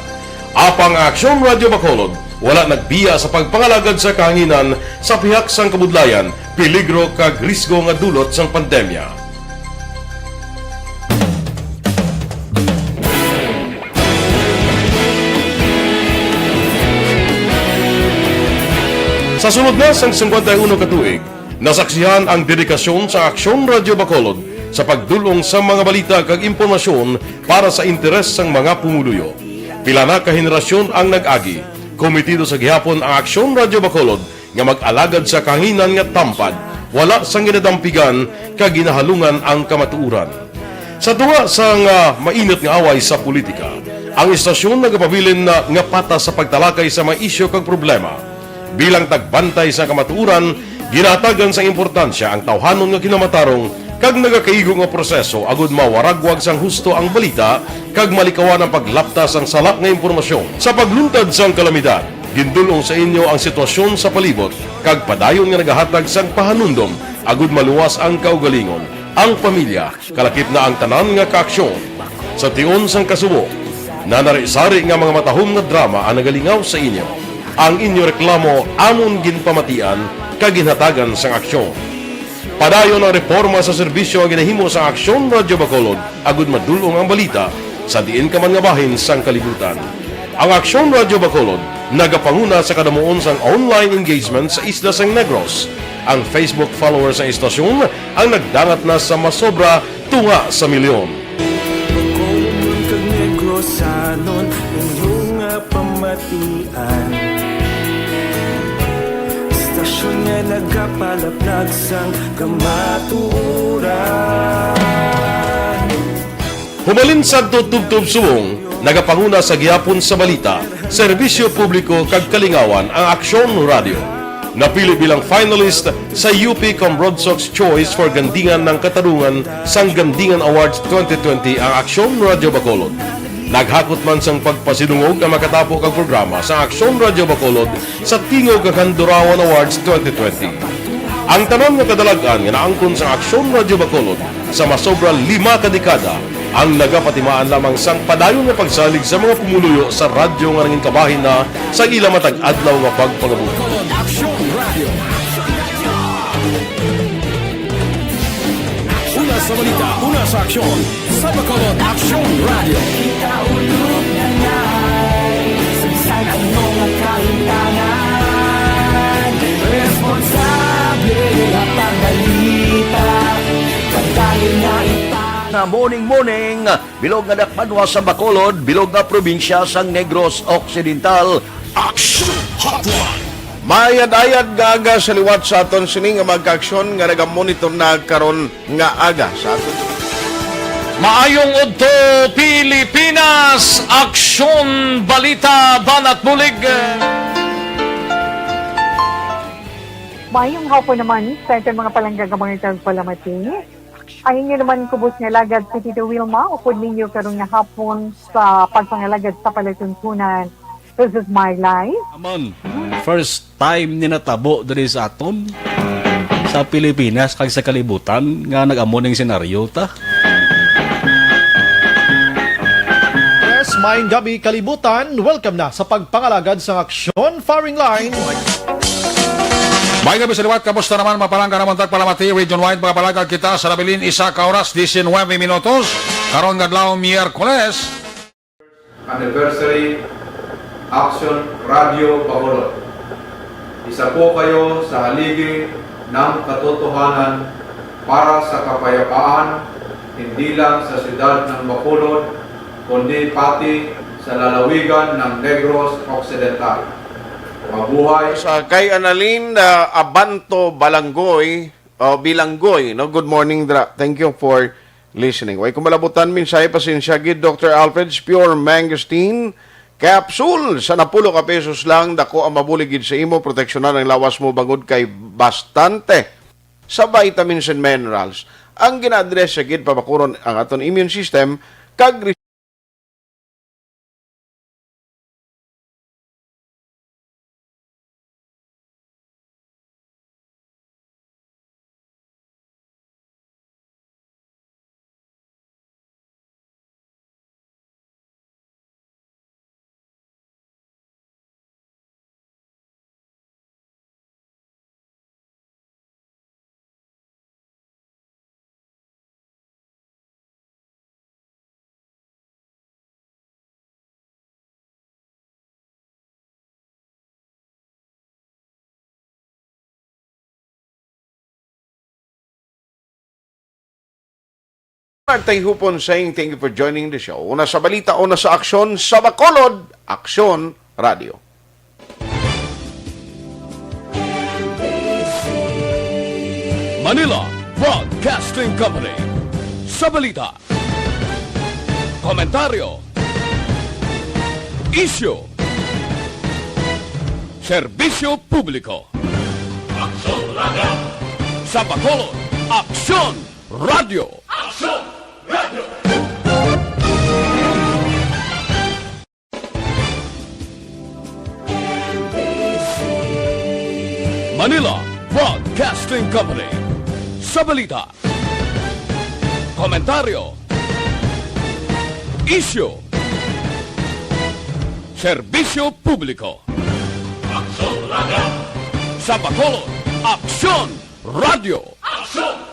Apang ang Aksyon Radyo Bacolod wala nagbiya sa pagpangalagad sa kahanginan sa pihak sang kabudlayan, peligro kag risgo nga dulot sang pandemya. Sa sulod na sang singkwenta y uno ka tuig, nasaksihan ang dedikasyon sa Aksyon Radyo Bacolod sa pagdul-ong sa mga balita kag impormasyon para sa interes sang mga pumuluyo. Pila na ka henerasyon ang nag-agi. Kometido sa gihapon ang Aksyon Radyo Bacolod nga mag-alagad sa kahanginan nga tampad, wala sang ginadampigan kag ginahalungan ang kamatuoran. Sa tunga sang, ah, mainit nga away sa politika, ang istasyon nagapabilin na nga patas sa pagtalakay sa mga isyu kag problema. Bilang tagbantay sa kamatuoran, ginahatagan sang importansya ang tawhanon nga kinamatarong kag nagakaigo nga proseso agud mawaragwag sang husto ang balita kag malikawan ang paglapta sang sala nga impormasyon. Sa pagluntad sang kalamidad, gindul-ong sa inyo ang sitwasyon sa palibot kag padayon nga nagahatag sang pahanumdom agud maluwas ang kaugalingon, ang pamilya, kalakip na ang tanan nga kaaksyon. Sa tion sang kasubo, nanari-sari nga mga matahom nga drama ang nagalingaw sa inyo. Ang inyo reklamo amon ginpamatian kag ginhatagan sang aksyon. Padayon ang reporma sa serbisyo nga ginahimo sang Aksyon Radyo Bacolod agud madul-ong ang balita sa diin ka man nga bahin sang kalibutan. Ang Aksyon Radyo Bacolod nagapanguna sa kadamuon sang online engagement sa isla sang Negros. Ang Facebook followers sang istasyon ang nagdangat na sa masobra tunga sa milyon. Bacolod kag Negrosanon, inyo nga pamatian. Istasyon nga nagapalaplag sang kamatuoran. Humalin sadto tubtob subong, nagapanguna sa gihapon sa balita, serbisyo publiko kag kalingawan ang Aksyon Radyo. Napili bilang finalist sa U P Cambronsox Choice for Gandingan ng Katarungan sang Gandingan Awards twenty twenty ang Aksyon Radyo Bacolod. Naghakot man sang pagpasidungog ang makatapo kag programa sa Aksyon Radyo Bacolod sa Tingog kag Handurawan Awards twenty twenty. Ang tanan nga kadalag-an nga naangkon sang Aksyon Radyo Bacolod sa masobra lima ka dekada ang nagapatimaan lamang sang padayon nga pagsalig sa mga pumuluyo sa radyo nga nangin kabahin na sa ila matag adlaw nga pagpangabuhi. Bacolod Aksyon Radio. Una sa balita, una sa aksyon, sa Bacolod Aksyon Radio. Kita ulog na ngay, sa bisan ano nga kahintanan, responsable nga pagbalita, pagdali na ipang- Nga morning, morning, bilog nga dakpanwa sa Bacolod, bilog nga probinsya sang Negros Occidental. Action Hotline. Mayad-ayad nga aga sa liwat sa aton sini nga mga kaaksyon nga nagamonitor na karon nga aga sa aton. Maayong udto, Pilipinas! Aksyon, balita, banat bulig. Maayong hapon naman sa aton mga palangga nga mga tagpalamati. Ang inyo naman kubos nga alagad si Tito Wilma, upod ninyo karon nga hapon sa pagpangalagad sa palatuntunan. This is my life. Amon, first time ni natabo diri sa aton, sa Pilipinas kag sa kalibutan nga nag-amo ning senaryo ta. Yes, maayong gabi kalibutan. Welcome na sa pagpangalagad sang aksyon firing line. Maayong gabi sa liwat. Kamusta naman, mga palangga namon tagpalamati? Region wide, mga palangga, kita sa nabilin isa ka oras, diecinueve minutos. Karon nga adlaw, Miyerkules. Anniversary Action Radio Bacolod. Isa po kayo sa haligi ng katotohanan para sa kapayapaan, hindi lang sa siyudad ng Bacolod, kundi pati sa lalawigan ng Negros Occidental. Mabuhay! Sa kay Annalyn, ah, Abanto Balanggoy, o Bilanggoy, no? Good morning, dra. Thank you for listening. Way ko malabutan, mensahe, pasensya gid, Doctor Alfred's Pure Mangosteen Capsule. Sa napulo ka pesos lang, dako ang mabulig gid sa imo, proteksyonan ang lawas mo bangod kay bastante sa vitamins and minerals. Ang gina-address sa gid pabakuron ang aton immune system, kag Magtayhupon saying thank you for joining the show. Una sa balita, una sa aksyon, sa Bacolod, Aksyon Radio. Manila Broadcasting Company. Sa balita, komentaryo, isyu, serbisyo publiko. Aksyon Radio. Sa Bacolod, Aksyon Radio. Aksyon Radio. Manila Broadcasting Company. Sa balita, komentaryo, isyu, serbisyo publiko. Aksyon Radio. Sa Bacolod, Aksyon Radio. Aksyon